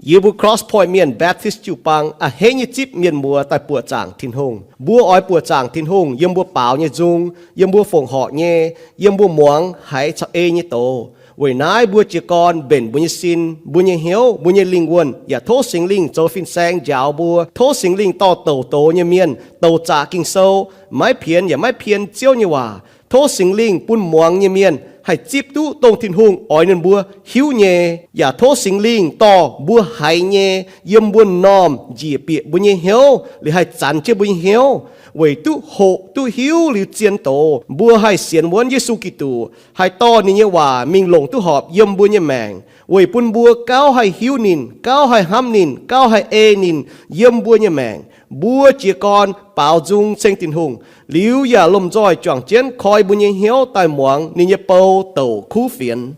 Yie mbuo Cross Point Mienh Baptist jiu-baang a'hneiv nyei zipv mienh muoz daaih buoqc zaangc Tin-Hungh. Mbuo oix buoqc zaangc Tin-Hungh yiem mbuo baaux nyei nzung, yiem mbuo fongc horc nyei, yiem mbuo muangx haiz caux ei nyei doz. Weic naaiv mbuo jiez gorn mbenc mbuo nyei sin, mbuo nyei hnyouv, mbuo nyei lingh wuonh, yaac tov Singx Lingh zoux fin-saeng njaaux mbuo. Tov Singx Lingh dorh douc doz nyei mienh, douc zaqc Ging-Sou, maiv pienx yaac maiv pien Ziouv nyei waac. Tov Singx Lingh bun muangx nyei mienh haih zipv duqv dongh Tin-Hungh oix ninh mbuo hiuv nyei, yaac tov Singx Lingh dorh mbuo haiz nyei yiem mbuo m'normh njiec bieqc mbuo nyei hnyouv, liuz haih zanx jienv mbuo nyei hnyouv, weic duqv hoqc duqv hiuv liuz zien doz, mbuo haih sienx wuonv Yesu Giduc, haih dorh ninh nyei waac mingh longc duqv horpc yiem mbuo nyei maengc, weic bun mbuo gauh haih hiuv ninh, gauh haih hnamv ninh, gauh haih ei ninh yiem mbuo nyei maengc. Mbuo jiez gorn baaux nzung ceng Tin-Hungh, liuz yaac lomh nzoih juangc jienv koi mbuo nyei hnyouv daaih muangx ninh nyei bou douc kuv fienx.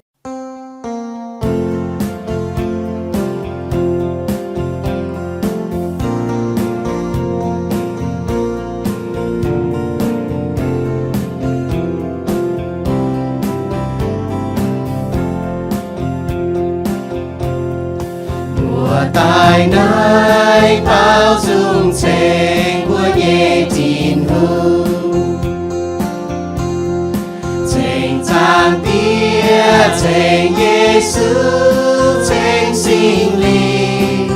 Mbuo daaih naaiv baaux nzung ceng mbuo nyei Tin-Hungh, ceng Zaangc Diex, ceng Yesu, ceng Singx Lingh.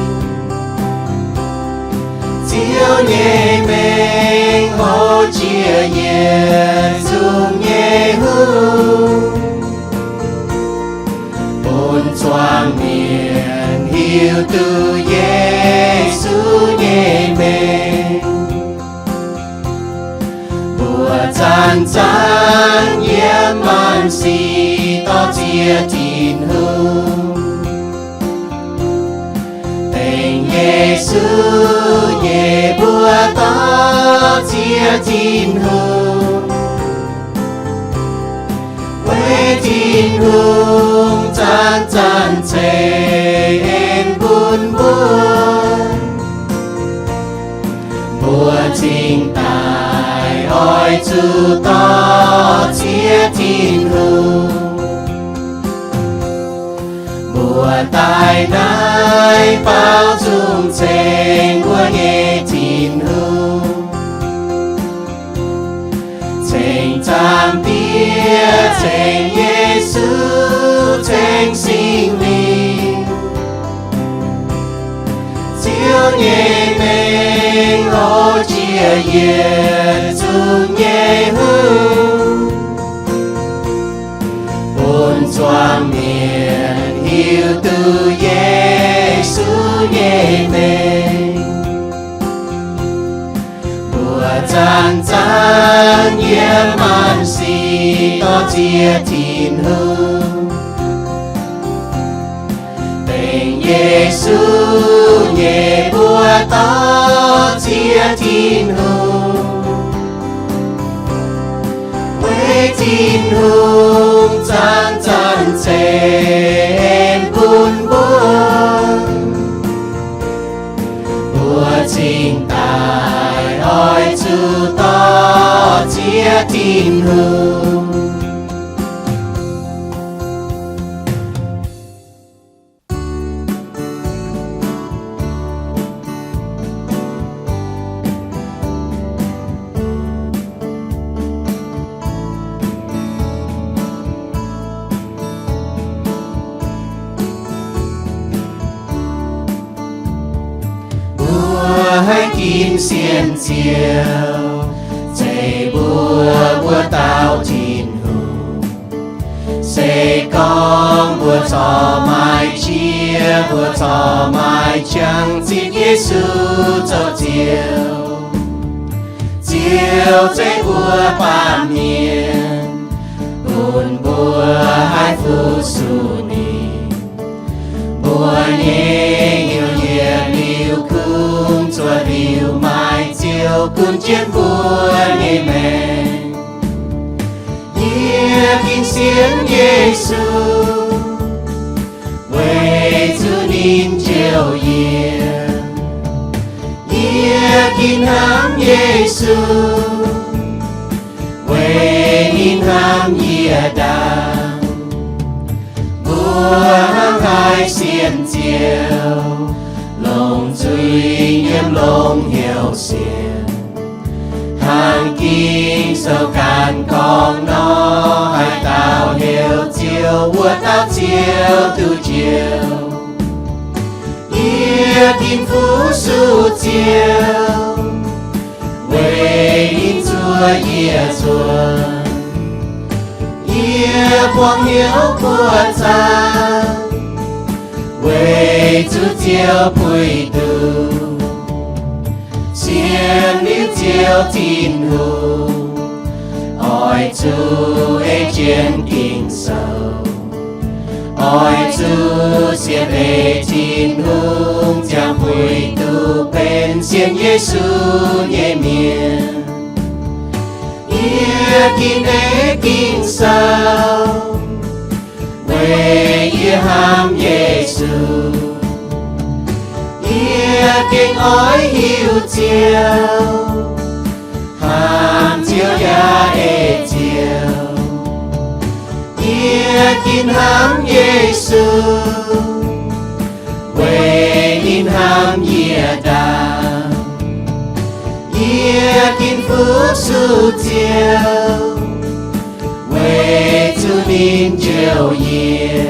Ziouv nyei mengh hoz jiex yietc zungv nyei hungh, bun zuangx mienh hiuv duqv Yesu nyei mengh. Mbuo zanc-zanc yiem maanc sic dorh ziex Tin-Hungh. Dengv Yesu nyei mbuox dorh ziex Tin-Hungh. Weic Tin-Hungh zanc-zanc ceix en bun mbuo. Mbuo cingx daaih oix zuqc dorh ziex Tin-Hungh. Mbuo daaih naaiv baaux nzung ceng mbuo nyei Tin-Hungh, ceng Zaangc Diex, ceng Yesu, ceng Singx Lingh. Ziouv nyei mengh hoz jiex yietc zungv nyei hungh, bun zuangx mienh hiuv duqv Yesu nyei mengh. Mbuo zanc-zanc yiem maanc sic dorh ziex Tin-Hungh. Dengv Yesu nyei mbuox dorh ziex Tin-Hungh. Weic Tin-Hungh zanc-zanc ceix en bun mbuo. Mbuo cingx daaih oix zuqc dorh ziex Tin-Hungh. Mbuo haiz ginv sienx Ziouv, zeiz mbuo wuov dauh Tin-Hungh. Se gorngv mbuo corc maaih qiex, mbuo corc maaih qangx zipv Yesu zoux Ziouv. Ziouv zeiv mbuo baamh mienh, bun mbuo haih fu-sux ninh. Mbuo nyei hnyouv yietc liuz kungx zuov liuz maaih Ziouv gunv jienv mbuo nyei maengc. Yie ginv sienx Yesu, weic zuqc ninh njoux yie. Yie ginv hnamv Yesu, weic ninh hnamv yie ndaangc. Mbuo mbuo hnangv haaix sienx Ziouv, longc zuiz nyiemv longx hnyouv sienx. Hnangv Ging-Sou ganh gorngv nor, haaix dauh heuc Ziouv, wuov dauh Ziouv duqv njoux. Yie tin-Hungh suv Ziouv, weic ninh zuov yie zuotc. Yie buangh hnyouv buoqc zaangc, weic zuqc Ziouv puix nduqc. Sienx liuz Ziouv Tin-Hungh, oix zuqc ei jienv Ging-Sou. Oix zuqc sienx ei Tin-Hungh ziangh puix duqv benx sienx Yesu nyei mienh. Yie ginv ei Ging-Sou, weic yie hnamv Yesu. Yie gengh oix hiuv Ziouv, hnamv Ziouv yaac ei Ziouv. Yie ginv hnamv Yesu, weic ninh hnamv yie ndaangc. Yie ginv fuqv suqv Ziouv, weic zuqc ninh njoux yie.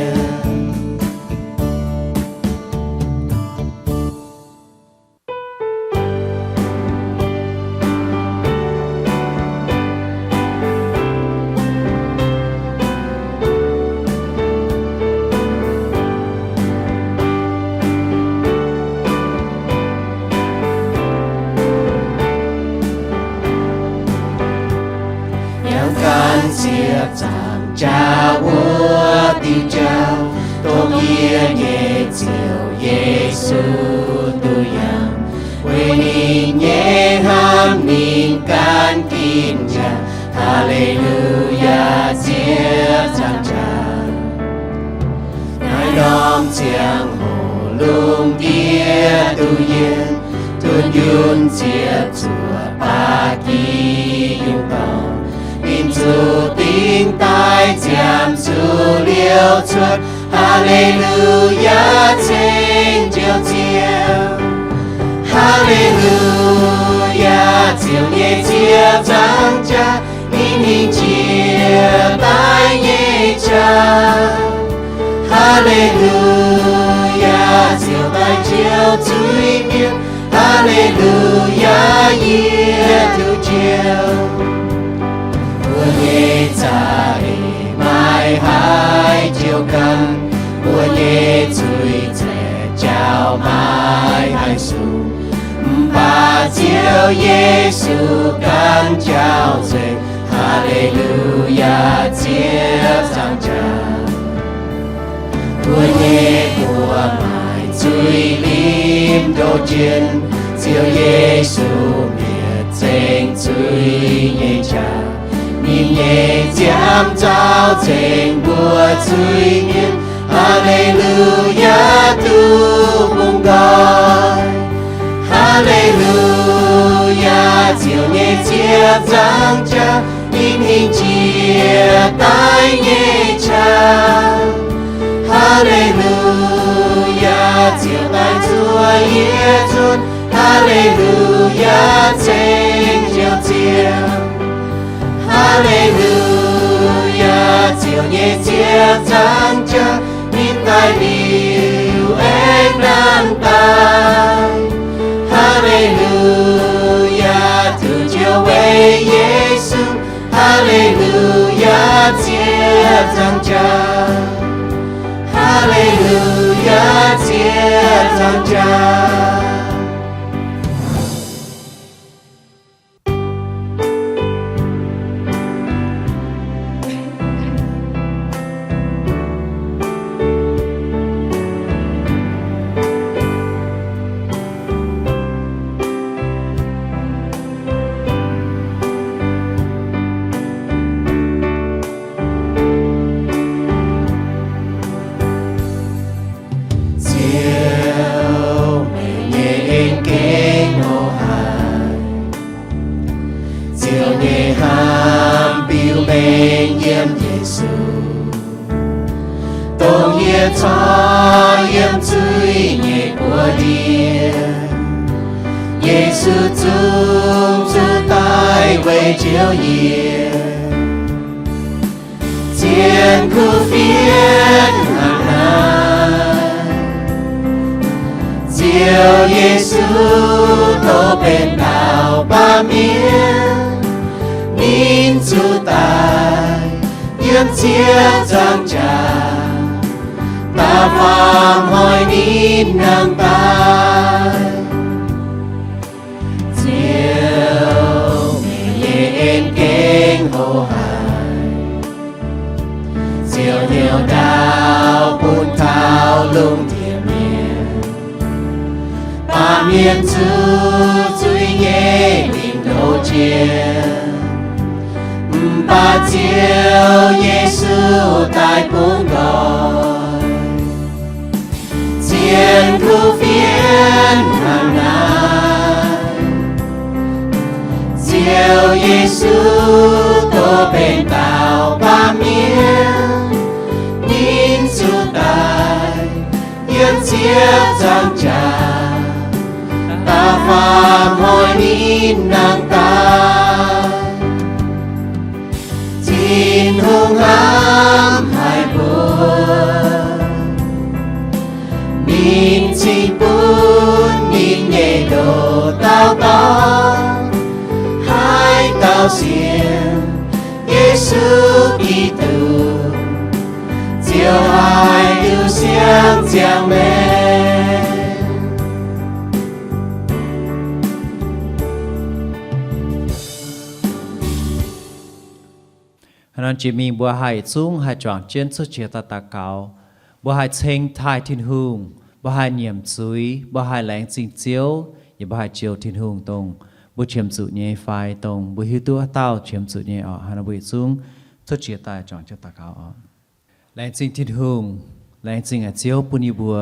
Yangh gan ziepc zaangc jaax wuov diuh jauv, dongh yie nyei Ziouv Yesu duqv yangh. Weic ninh nyei hnamv ninh gan ginv yaac. Haa^le^lu^yaa, ziepc zaangc jaax. Naaiv norm ziangh hoc lungh ndiev duqv yienc, duqv yunh ziepc zuoqc ba'gi yungh dorngx. Ninh zuqc dingh daaih ziangh zuqc liouh cuotv. Haa^le^lu^yaa, ceng Ziouv Ziouv. Haa^le^lu^yaa, Ziouv nyei ziepc zaangc jaax, ninh hingh jiex daaih nyei qaqv. Haa^le^lu^yaa, Ziouv daaih njoux zuiz-mienh. Haa^le^lu^yaa, yie duqv njoux. Mbuo nyei za'eix maiv haih njoux ganh, mbuo nyei zuiz-zaeqc jaauv maiv haih sung. Mv baac Ziouv Yesu ganh jaauv nzengc. Haa^le^lu^yaa, ziepc zaangc jaax. Mbuo nyei buoz-maaic zuiz-limc ndoh jien, Ziouv Yesu mietc zengc zuiz nyei qaqv. Ninh nyei nziaamv nzauh ceng mbuo zuiz-mienh. Haa^le^lu^yaa, duqv bungx nqoi. Haa^le^lu^yaa, Ziouv nyei ziepc zaangc jaax, ninh hingh jiex daaih nyei qaqv. Haa^le^lu^yaa, Ziouv daaih nzuonx yie zuotc. Haa^le^lu^yaa, ceng Ziouv Ziouv. Haa^le^lu^yaa, Ziouv nyei ziepc zaangc jaax, ninh daaih liuz aengx nanv daaih. Haa^le^lu^yaa, duqv njoux weic Yesu. Haa^le^lu^yaa, ziepc zaangc jaax. Haa^le^lu^yaa, ziepc zaangc jaax. Zuqc zungv zuqc daaih weic njoux yie, zien kuv fienx hnangv naaiv. Ziouv Yesu tov benx dauh baamh mienh, ninh zuqc daaih yiem ziepc nzaangc jaax, da'faam hnoi ninh nangh daaih. Ziouv, meih nyei en gengh hoqc haic. Ziouv hnyouv ndaauv bun taux lungh ndiev mienh. Baamh mienh zuqc zuiz nyei lingc ndoh jiex, mv baac Ziouv Yesu daaih bungx nqoi. Zien kuv fienx hnangv naaiv. Ziouv Yesu tov benx dauh baamh mienh, ninh zuqc daaih yiem ziepc nzaangc jaax, da'faam hnoi ninh nangh daaih. Tin-Hungh hnamv haic mbuo, ninh cingx bun ninh nyei ndoqc dauh dorn, haaix dauh sienx Yesu Giduc, ziouc haih duqv siang ziangh maengc. Hnangv naaiv jiex mingh mbuo haih zungv haih juangc jienv cuotv jiex daaih daux gaux. Mbuo haih ceng taaih Tin-Hungh, mbuo haih nyiemc zuiz, mbuo haih laengz zingh Ziouv, yaac mbuo haih njoux Tin-Hungh dongh mbuo qiemx zuqc nyei fai dongh mbuo hiuv duqv haaix dauh qiemx zuqc nyei oc. Hnangv naaiv mbuo yietc zungv cuotv jiex daaih juangc jienv daux gaux oc. Laengz zingh Tin-Hungh, laengz zingh a'Ziouv bun yie mbuo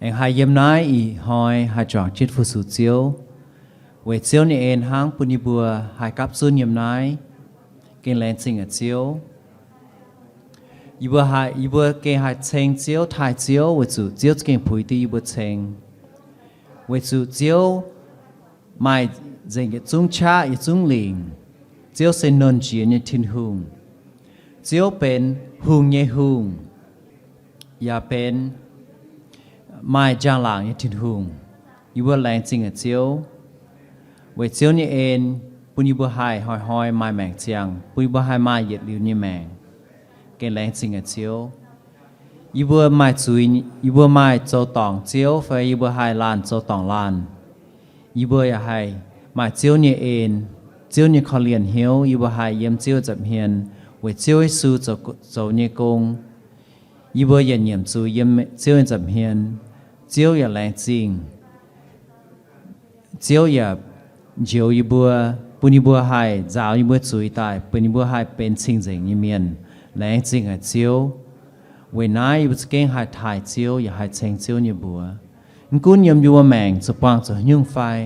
aengx haih yiem naaiv ih hnoi haih juangc jienv fu-sux Ziouv. Weic Ziouv nyei en hnangv bun yie mbuo haih gapv zunv yiem naaiv. Gengh laengz zingh a'Ziouv. Yie mbuo haih, yie mbuo gengh haih ceng Ziouv, taaih Ziouv, weic zuqc Ziouv za'gengh puix duqv yie mbuo ceng. Weic zuqc Ziouv maaih nzengc yietc zungv qaqv yietc zungv lingc. Ziouv se Nernh Jiex nyei Tin-Hungh. Ziouv benx hungh nyei Hungh, yaac benx maaih njang-laangc nyei Tin-Hungh. Yie mbuo laengz zingh a'Ziouv weic Ziouv nyei en bun yie mbuo haih hnoi-hnoi maaih maengc ziangh, bun yie mbuo haih maaih yietc liuz nyei maengc. Gengh laengz zingh a'Ziouv. Yie mbuo maaih zuiz, yie mbuo maaih zoux dorngc Ziouv fai yie mbuo haih laanh zoux dorngc laanh, yie mbuo yaac haih maaih Ziouv nyei en, Ziouv nyei korv-lienh hnyouv. Yie mbuo haih yiem Ziouv nza'hmien weic Ziouv Yesu zoux, zoux nyei gong. Yie mbuo yietc nyiemc zuiz yiem Ziouv nyei nza'hmien, Ziouv yaac laengz zingh. Ziouv yaac njoux yie mbuo, bun yie mbuo haih nzaaux yie mbuo zuiz daaih, bun yie mbuo haih benx cing-nzengc nyei mienh. Laengz zingh haic Ziouv. Weic naaiv yie mbuo za'gengh haih taaih Ziouv yaac haih ceng Ziouv nyei mbuox. Mv gunv yiem yie mbuo maengc zuqc buangh zuqc haaix nyungc fai,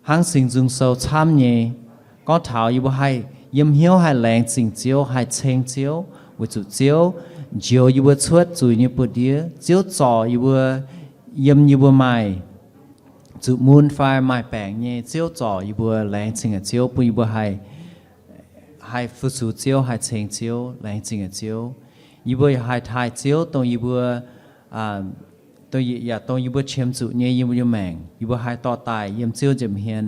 hnangv Singx Nzung Sou camv nyei, gorngv taux yie mbuo haih yiem hnyouv haih laengz zingh Ziouv, haih ceng Ziouv, weic zuqc Ziouv njoux yie mbuo cuotv zuiz nyei buoz-ndiev. Ziouv zorc yie mbuo yiem yie mbuo maaih zuqc mun fai maaih baengc nyei. Ziouv zorc yie mbuo. Laengz zingh haic Ziouv bun yie mbuo haih, haih fu-sux Ziouv, haih ceng Ziouv. Laengz zingh haic Ziouv. Yie mbuo yaac haih taaih Ziouv dongh yie mbuo, dongh yie, yaac dongh yie mbuo qiemx zuqc nyei yiem mbuo nyei maengc. Yie mbuo haih dorh daaih yiem Ziouv nza'hmien,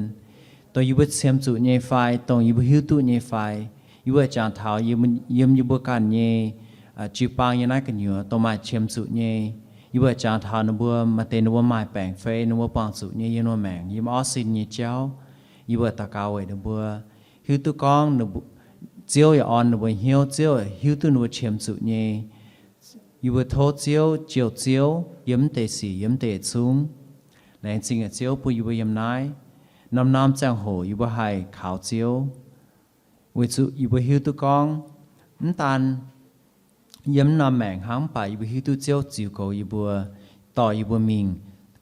dongh yie mbuo qiemx zuqc nyei fai dongh yie mbuo hiuv duqv nyei fai. Yie mbuo jangx taux yiem, yiem yie mbuo ganh nyei jiu-baang nyei naaiv gu'nyuoz dongh maaih qiemx zuqc nyei. Yie mbuo jangx taux ninh mbuo maaih deix ninh mbuo maaih baengc fai ninh mbuo buangh zuqc nyei yiem ninh mbuo maengc, yiem orv sin nyei jauv. Yie mbuo daux gaux weic ninh mbuo hiuv duqv gorngv, Ziouv yaac orn ninh mbuo hnyouv, Ziouv hiuv duqv ninh mbuo qiemx zuqc nyei. Yie mbuo tov Ziouv, jouh Ziouv yiem mv deix sic, yiem mv deix zungv. Laengz zingh haic Ziouv bun yie mbuo yiem naaiv. Norm-norm ziangh hoc yie mbuo haih kaux Ziouv, weic zuqc yie mbuo hiuv duqv gorngv, mv daan yiem mv norm maengc hnangv, mv baac yie mbuo hiuv duqv Ziouv ziux goux yie mbuo, dorh yie mbuo mingh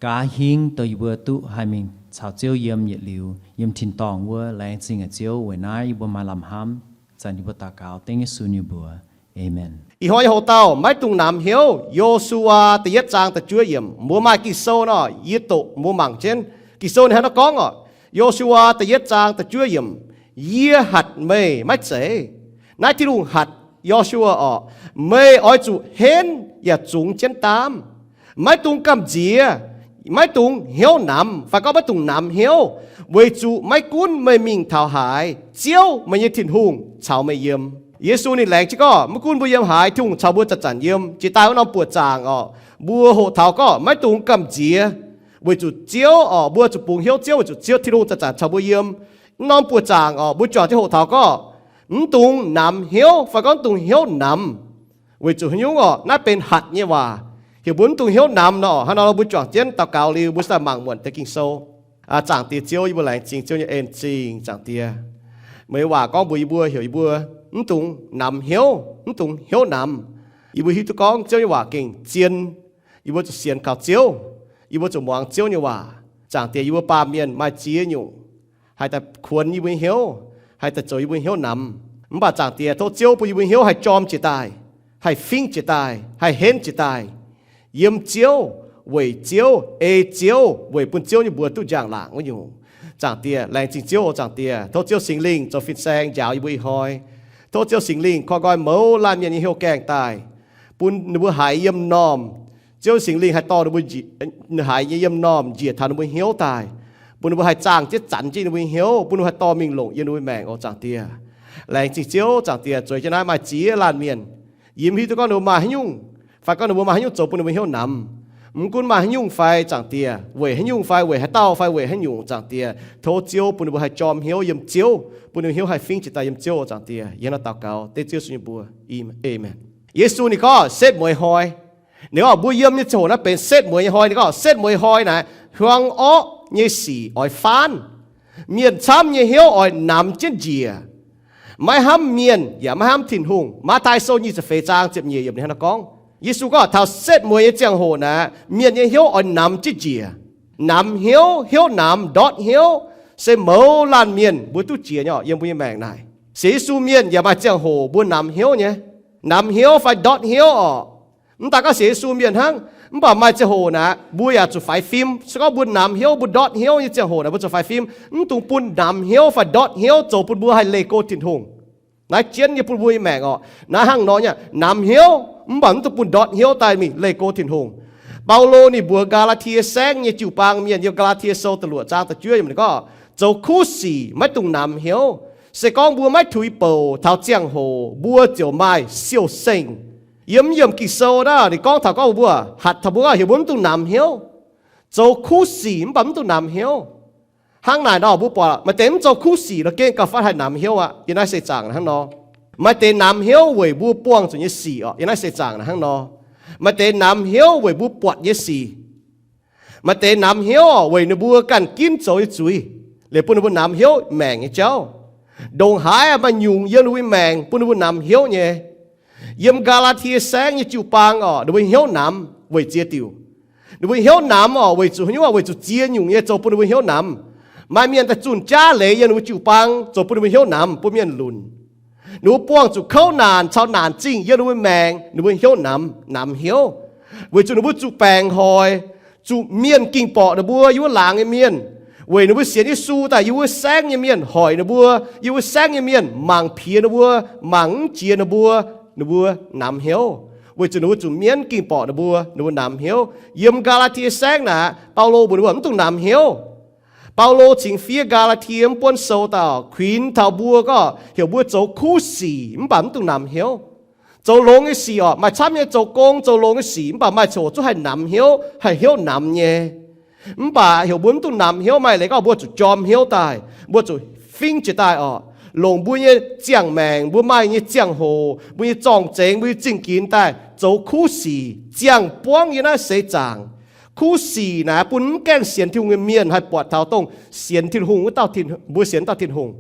gaav hingv, dongh yie mbuo duqv haih mingh caux Ziouv yiem yietc liuz yiem tin-dorngh wuov. Laengz zingh haic Ziouv. Weic naaiv yie mbuo maaih lamh hnamv, zanc yie mbuo daux gaux dengv Yesu nyei mbuox. Aamen. Ih hnoi nyei hoc-dauh maiv dungx namx hnyouv. Yo^su^waa da'yietv zaang da'juov yiemc, mbuo maaih Ging-Sou nor, yie doqc mbuo mangc jienv. Ging-Sou ninh hnangv naaiv gorngv oc, Yo^su^waa da'yietv zaang da'juov yiemc, Yie hatc meih maiv zeiz. Naaiv Tin-Hungh hatc Yo^su^waa oc, meih oix zuqc henv yaac zungx jienv daamv. Maiv dungx gamh nziex, maiv dungx hnyouv namx, fai gorngv maiv dungx namx hnyouv, weic zuqc maiv gunv meih mingh taux haaix, Ziouv, meih nyei Tin-Hungh, caux meih yiem. Yesu ninh laengz jienv gorngv, maiv gunv mbuo yiem haaix, Tin-Hungh caux mbuo zanc-zanc yiem. Jiex daaih wuov norm buoqc zaangc oc, mbuo hoqc taux gorngv maiv dungx gamh nziex, weic zuqc Ziouv oc, mbuo zuqc bungx hnyouv Ziouv, weic zuqc Ziouv Tin-Hungh zanc-zanc caux mbuo yiem. Wuov norm buoqc zaangc oc, mbuo juangc jienv hoqc taux gorngv mv dungx namx hnyouv fai gorngv mv dungx hnyouv namx. Weic zuqc haaix nyungc oc? Naaiv benx hatc nyei waac. Heuc mbuo mv dungx hnyouv namx nor, hnangv nor mbuo juangc jienv daux gaux liuz, mbuo se daaih mangc muonc deix Ging-Sou. Aa, Zaangc Diex Ziouv, yie mbuo laengz zingh Ziouv nyei en-zingh, Zaangc Diex. Meih nyei waac gorngv mbuox yie mbuo, heuc yie mbuo mv dungx namx hnyouv, mv dungx hnyouv namx. Yie mbuo hiuv duqv gorngv Ziouv nyei waac gengh zien. Yie mbuo zuqc sienx kaux Ziouv. Yie mbuo zuqc muangx Ziouv nyei waac. Zaangc Diex, yie mbuo baamh mienh maaih ziex nyungc haih daaih kuonx yie mbuo nyei hnyouv, haih daaih zoux yie mbuo nyei hnyouv namx. Mv baac Zaangc Diex, tov Ziouv bun yie mbuo hnyouv haih jorm jiex daaih, haih fingv jiex daaih, haih henv jiex daaih yiem Ziouv, weic Ziouv, ei Ziouv, weic bun Ziouv nyei mbuox duqv njang-laangc wuov nyungc. Zaangc Diex, laengz zingh Ziouv oc. Zaangc Diex, tov Ziouv Singx Lingh zoux fin-saeng njaaux yie mbuo ih hnoi. Tov Ziouv Singx Lingh koi nqoi mouz laanh mienh nyei hnyouv gaengh daaih, bun ninh mbuo haiz yiem m'normh. Ziouv Singx Lingh haih dorh ninh mbuo njiec, haiz nyei yiem m'normh njiec taux ninh mbuo hnyouv daaih, bun ninh mbuo haih zaangh jienv zanx jienv ninh mbuo hnyouv, bun ninh mbuo haih dorh mingh longc yiem ninh mbuo maengc oc. Zaangc Diex, laengz zingh Ziouv. Zaangc Diex, zueiz jienv naaiv maaih ziex laanh mienh, yie mv hiuv duqv gorngv ninh mbuo maaih haaix nyungc, fai gorngv ninh mbuo maaih haaix nyungc zoux bun ninh mbuo hnyouv namx. Mv gunv maaih haaix nyungc fai, Zaangc Diex, weic haaix nyungc fai, weic haaix dauh fai weic haaix nyungc, Zaangc Diex, tov Ziouv bun ninh mbuo haih jorm hnyouv yiem Ziouv, bun ninh mbuo hnyouv haih fingv jiex daaih yiem Ziouv oc. Zaangc Diex, yie hnangv naaiv daux gaux dengv Ziouv Yesu nyei mbuox. Aamen. Yesu ninh gorngv setv mueiz hnoi. Ninh gorngv mbuo yiem nyei ziangh hoc naaiv benx setv mueiz nyei hnoi. Ninh gorngv setv mueiz hnoi naaic, huaang orqv nyei sic oix faanv. Mienh camv nyei hnyouv oix namx jienv njiec. Maiv hnamv mienh yaac maiv hnamv Tin-Hungh. Matv^taai Sou nyic ziepc feix zaang ziepc nyeic yiemc ninh hnangv naaiv gorngv. Yesu gorngv taux setv mueiz nyei ziangh hoc naaic, mienh nyei hnyouv oix namx jienv njiec. Namx hnyouv, hnyouv namx, ndortv hnyouv, se mouz laanh mienh mbuo duqv jiex nyei oc yiem mbuo nyei maengc naaic. Sienx Yesu mienh yaac maaih ziangh hoc mbuo namx hnyouv nyei. Namx hnyouv fai ndortv hnyouv oc. Mv daaih gorngv sienx Yesu mienh hnangv, mv baac maaih ziangh hoc naaic mbuo yaac zuqc faix fim. Se gorngv mbuo namx hnyouv, mbuo ndortv hnyouv nyei ziangh hoc naaic mbuo zuqc faix fim. Mv dungx bun namx hnyouv fai ndortv hnyouv zoux bun mbuo haih leih go Tin-Hungh. Naaiv jienv nyei bun mbuo nyei maengc oc. Naaiv hnangv nor nyei, namx hnyouv mv baac mv dungx bun ndortv hnyouv daaih mingh leih go Tin-Hungh. Baulo ninh mbuox Gaa^laa^tie Saengv nyei jiu-baang mienh yiem Gaa^laa^tie Sou da'luoqc zaang da'juov yiemc ninh gorngv, zoux kuv sic maiv dungx namx hnyouv. Se gorngv mbuo maiv tuix bouc taux ziangh hoc, mbuo ziouc maaih siou-sengh. Yiem yiemc Ging-Sou naaiv ninh gorngv taux gorngv mbuo, hatc taux mbuo gorngv heuc mbuo mv dungx namx hnyouv. Zoux kuv sic mv baac mv dungx namx hnyouv. Hnangv naaic nor mbuo buatc maaih deix mv zoux kuv sic nor gengh gauh fatv haih namx hnyouv aqv. Yiem naaiv seix zaangc naaic hnangv nor, maaih deix namx hnyouv weic mbuo buangh zuqc nyei sic oc. Yiem naaiv seix zaangc naaic hnangv nor, maaih deix namx hnyouv weic mbuo buatc nyei sic. Maaih deix namx hnyouv oc weic ninh mbuo ganh ginv zoux nyei zuiz, liuz bun ninh mbuo namx hnyouv maengc nyei jauv. Ndongc haaix maaih nyungc yiem ninh mbuo maengc bun ninh mbuo namx hnyouv nyei. Yiem Gaa^laa^tie Saengv nyei jiu-baang oc, ninh mbuo hnyouv namx weic ziex diuc. Ninh mbuo hnyouv namx oc weic zuqc haaix nyungc oc? Weic zuqc ziex nyungc nyei zoux bun ninh mbuo hnyouv namx. Maaih mienh daaih zunh jaav leiz yiem ninh mbuo jiu-baang zoux bun ninh mbuo hnyouv namx, bun mienh lunc. Ninh mbuo buangh zuqc kouv naanc caux naanc zingh yiem ninh mbuo maengc, ninh mbuo hnyouv namx, namx hnyouv. Weic zuqc ninh mbuo zuqc baengc hoic, zuqc mienh ging borqc ninh mbuo, yiem wuov laangz nyei mienh. Weic ninh mbuo sienx Yesu daaih, yiem wuov saengv nyei mienh hoic ninh mbuo, yiem wuov saengv nyei mienh mangc piex ninh mbuo, mangc mv jiex ninh mbuo, ninh mbuo namx hnyouv. Weic zuqc ninh mbuo zuqc mienv ging borqc ninh mbuo, ninh mbuo namx hnyouv. Yiem Gaa^laa^tie Saengv naaic, Baulo mbuox ninh mbuo mv dungx namx hnyouv. Baulo cingx fiev Gaa^laa^tie mv buonv sou daaih kuinx taux mbuo gorngv heuc mbuo zoux kuv sic mv baac mv dungx namx hnyouv. Zoux longx nyei sic oc, maaih camv nyei zoux gong zoux longx nyei sic, mv baac maaih ziangh hoc zungv haih namx hnyouv, haih hnyouv namx nyei. Mv baac heuc mbuo mv dungx namx hnyouv, maaih leiz gorngv mbuo zuqc jorm hnyouv daaih, mbuo zuqc fingv jiex daaih oc, longc mbuo nyei ziangh maengc, mbuo maaih nyei ziangh hoc, mbuo nyei zorng-zengx, mbuo nyei zingh ginx daaih zoux kuv sic, ziangh buangv yiem naaiv seix zaangc. Kuv sic naaic bun mv gaengh sienx Tin-Hungh nyei mienh haih buatc taux dongh sienx Tin-Hungh wuov dauh, mbuo sienx dauh Tin-Hungh.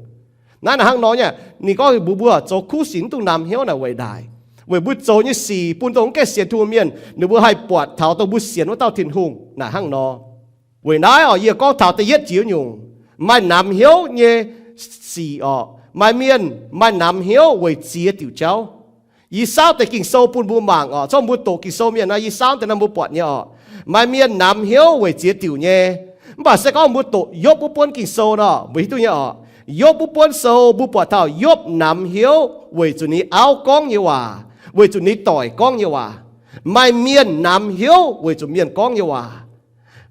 Naaiv naaic hnangv nor nyei, ninh gorngv mbuox mbuo zoux kuv sic mv dungx namx hnyouv naaic weic naaic, weic mbuo zoux nyei sic bun dongh mv gaengh sienx Tin-Hungh nyei mienh, ninh mbuo haih buatc taux dongh mbuo sienx wuov dauh Tin-Hungh naaic hnangv nor. Weic naaiv oc, yie gorngv taux da'yietv jiex nyungc, maaih namx hnyouv nyei sic oc. Maaih mienh maaih namx hnyouv weic ziex diuc jauv. Yie saauv deix Ging-Sou bun mbuo mangc oc. Corc mbuo doqc Ging-Sou mienh naaiv, yie saauv deix naaiv mbuo buatc nyei oc. Maaih mienh namx hnyouv weic ziex diuc nyei. Mv baac se gorngv mbuo doqc Yopv wuov buonv Ging-Sou nor, mbuo hiuv duqv nyei orqc. Yopv wuov buonv sou mbuo buatc taux Yopv namx hnyouv weic zuqc ninh auv gorngv nyei waac, weic zuqc ninh doic gorngv nyei waac. Maaih mienh namx hnyouv weic zuqc mienh gorngv nyei waac.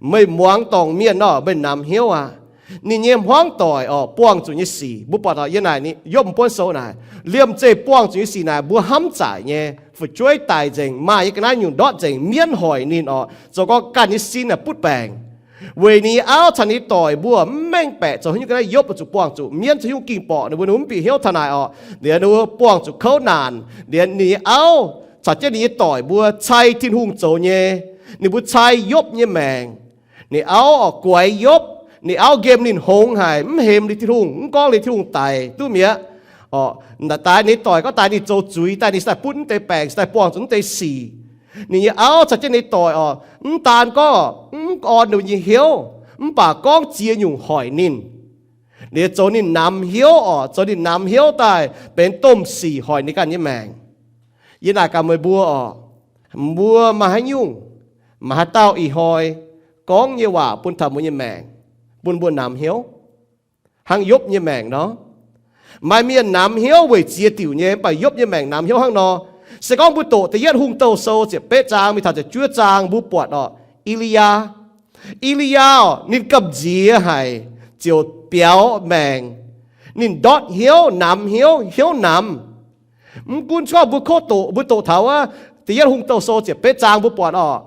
Meih muangx dorngc mienh nor, meih namx hnyouv aqv. Ninh nyei hmuangv doic orqc, buangh zuqc nyei sic, mbuo buatc taux yiem naaic Yopv buonv sou naaic, liemh zeih buangh zuqc nyei sic naaic mbuo hnamv zaic nyei, fu'jueiv daic nzengc, maaih nyei ga'naaiv nyungc ndortv nzengc, mienv hoic ninh orqc, zoux gorngv ganh nyei sin naaic butv baengc. Weic ninh nyei auv caux ninh nyei doic mbuo mv mengh baeqc zoux haaix nyungc ga'naaiv, Yopv zuqc buangh zuqc mienv zoux haaix nyungc ging borqc, ninh mbuo mv bieqc hnyouv taux naaic orqc. Liuz ninh mbuo buangh zuqc kouv naanc, liuz ninh nyei auv caux jienv ninh nyei doic mbuo cai Tin-Hungh zoux nyei. Ninh mbuo cai Yopv nyei maengc. Ninh auv orqc guaix Yopv, ninh auv nqemh ninh hngongx haic, mv hemx liuz Tin-Hungh, mv gorngv liuz Tin-Hungh daic duqv mi'aqv. Orqc, daaih ninh doic gorngv daaih ninh zoux zuiz daaih ninh cingx daaih butv mv deix baengc, cingx daaih buangh zuqc mv deix sic. Ninh nyei auv caux jienv ninh doic orqc, mv daan gorngv mv orn ninh nyei hnyouv, mv baac gorngv ziex nyungc hoic ninh. Liuz zoux ninh namx hnyouv orqc, zoux ninh namx hnyouv daaih benx domh sic hoic ninh ganh nyei maengc. Yie naaic gaax meih mbuo orqc, mbuo maaih haaix nyungc, maaih haaix dauh ih hnoi gorngv nyei waac bun taux mbuo nyei maengc, bun mbuo namx hnyouv, hnangv Yopv nyei maengc nor? Maaih mienh namx hnyouv weic ziex diuc nyei, mv baac Yopv nyei maengc namx hnyouv hnangv nor. Se gorngv mbuo doqc Da'yietv Hungh Douh Sou ziepc betv zaang mingh taux ziepc juov zaang, mbuo buatc orqc, E^li^yaa, E^li^yaa orqc, ninh gamh nziex haic, ziouc biaux maengc. Ninh ndortv hnyouv, namx hnyouv, hnyouv namx. Mv gunv gorngv mbuo kov doqc, mbuo doqc taux wuov Da'yietv Hungh Douh Sou ziepc betv zaang mbuo buatc orqc,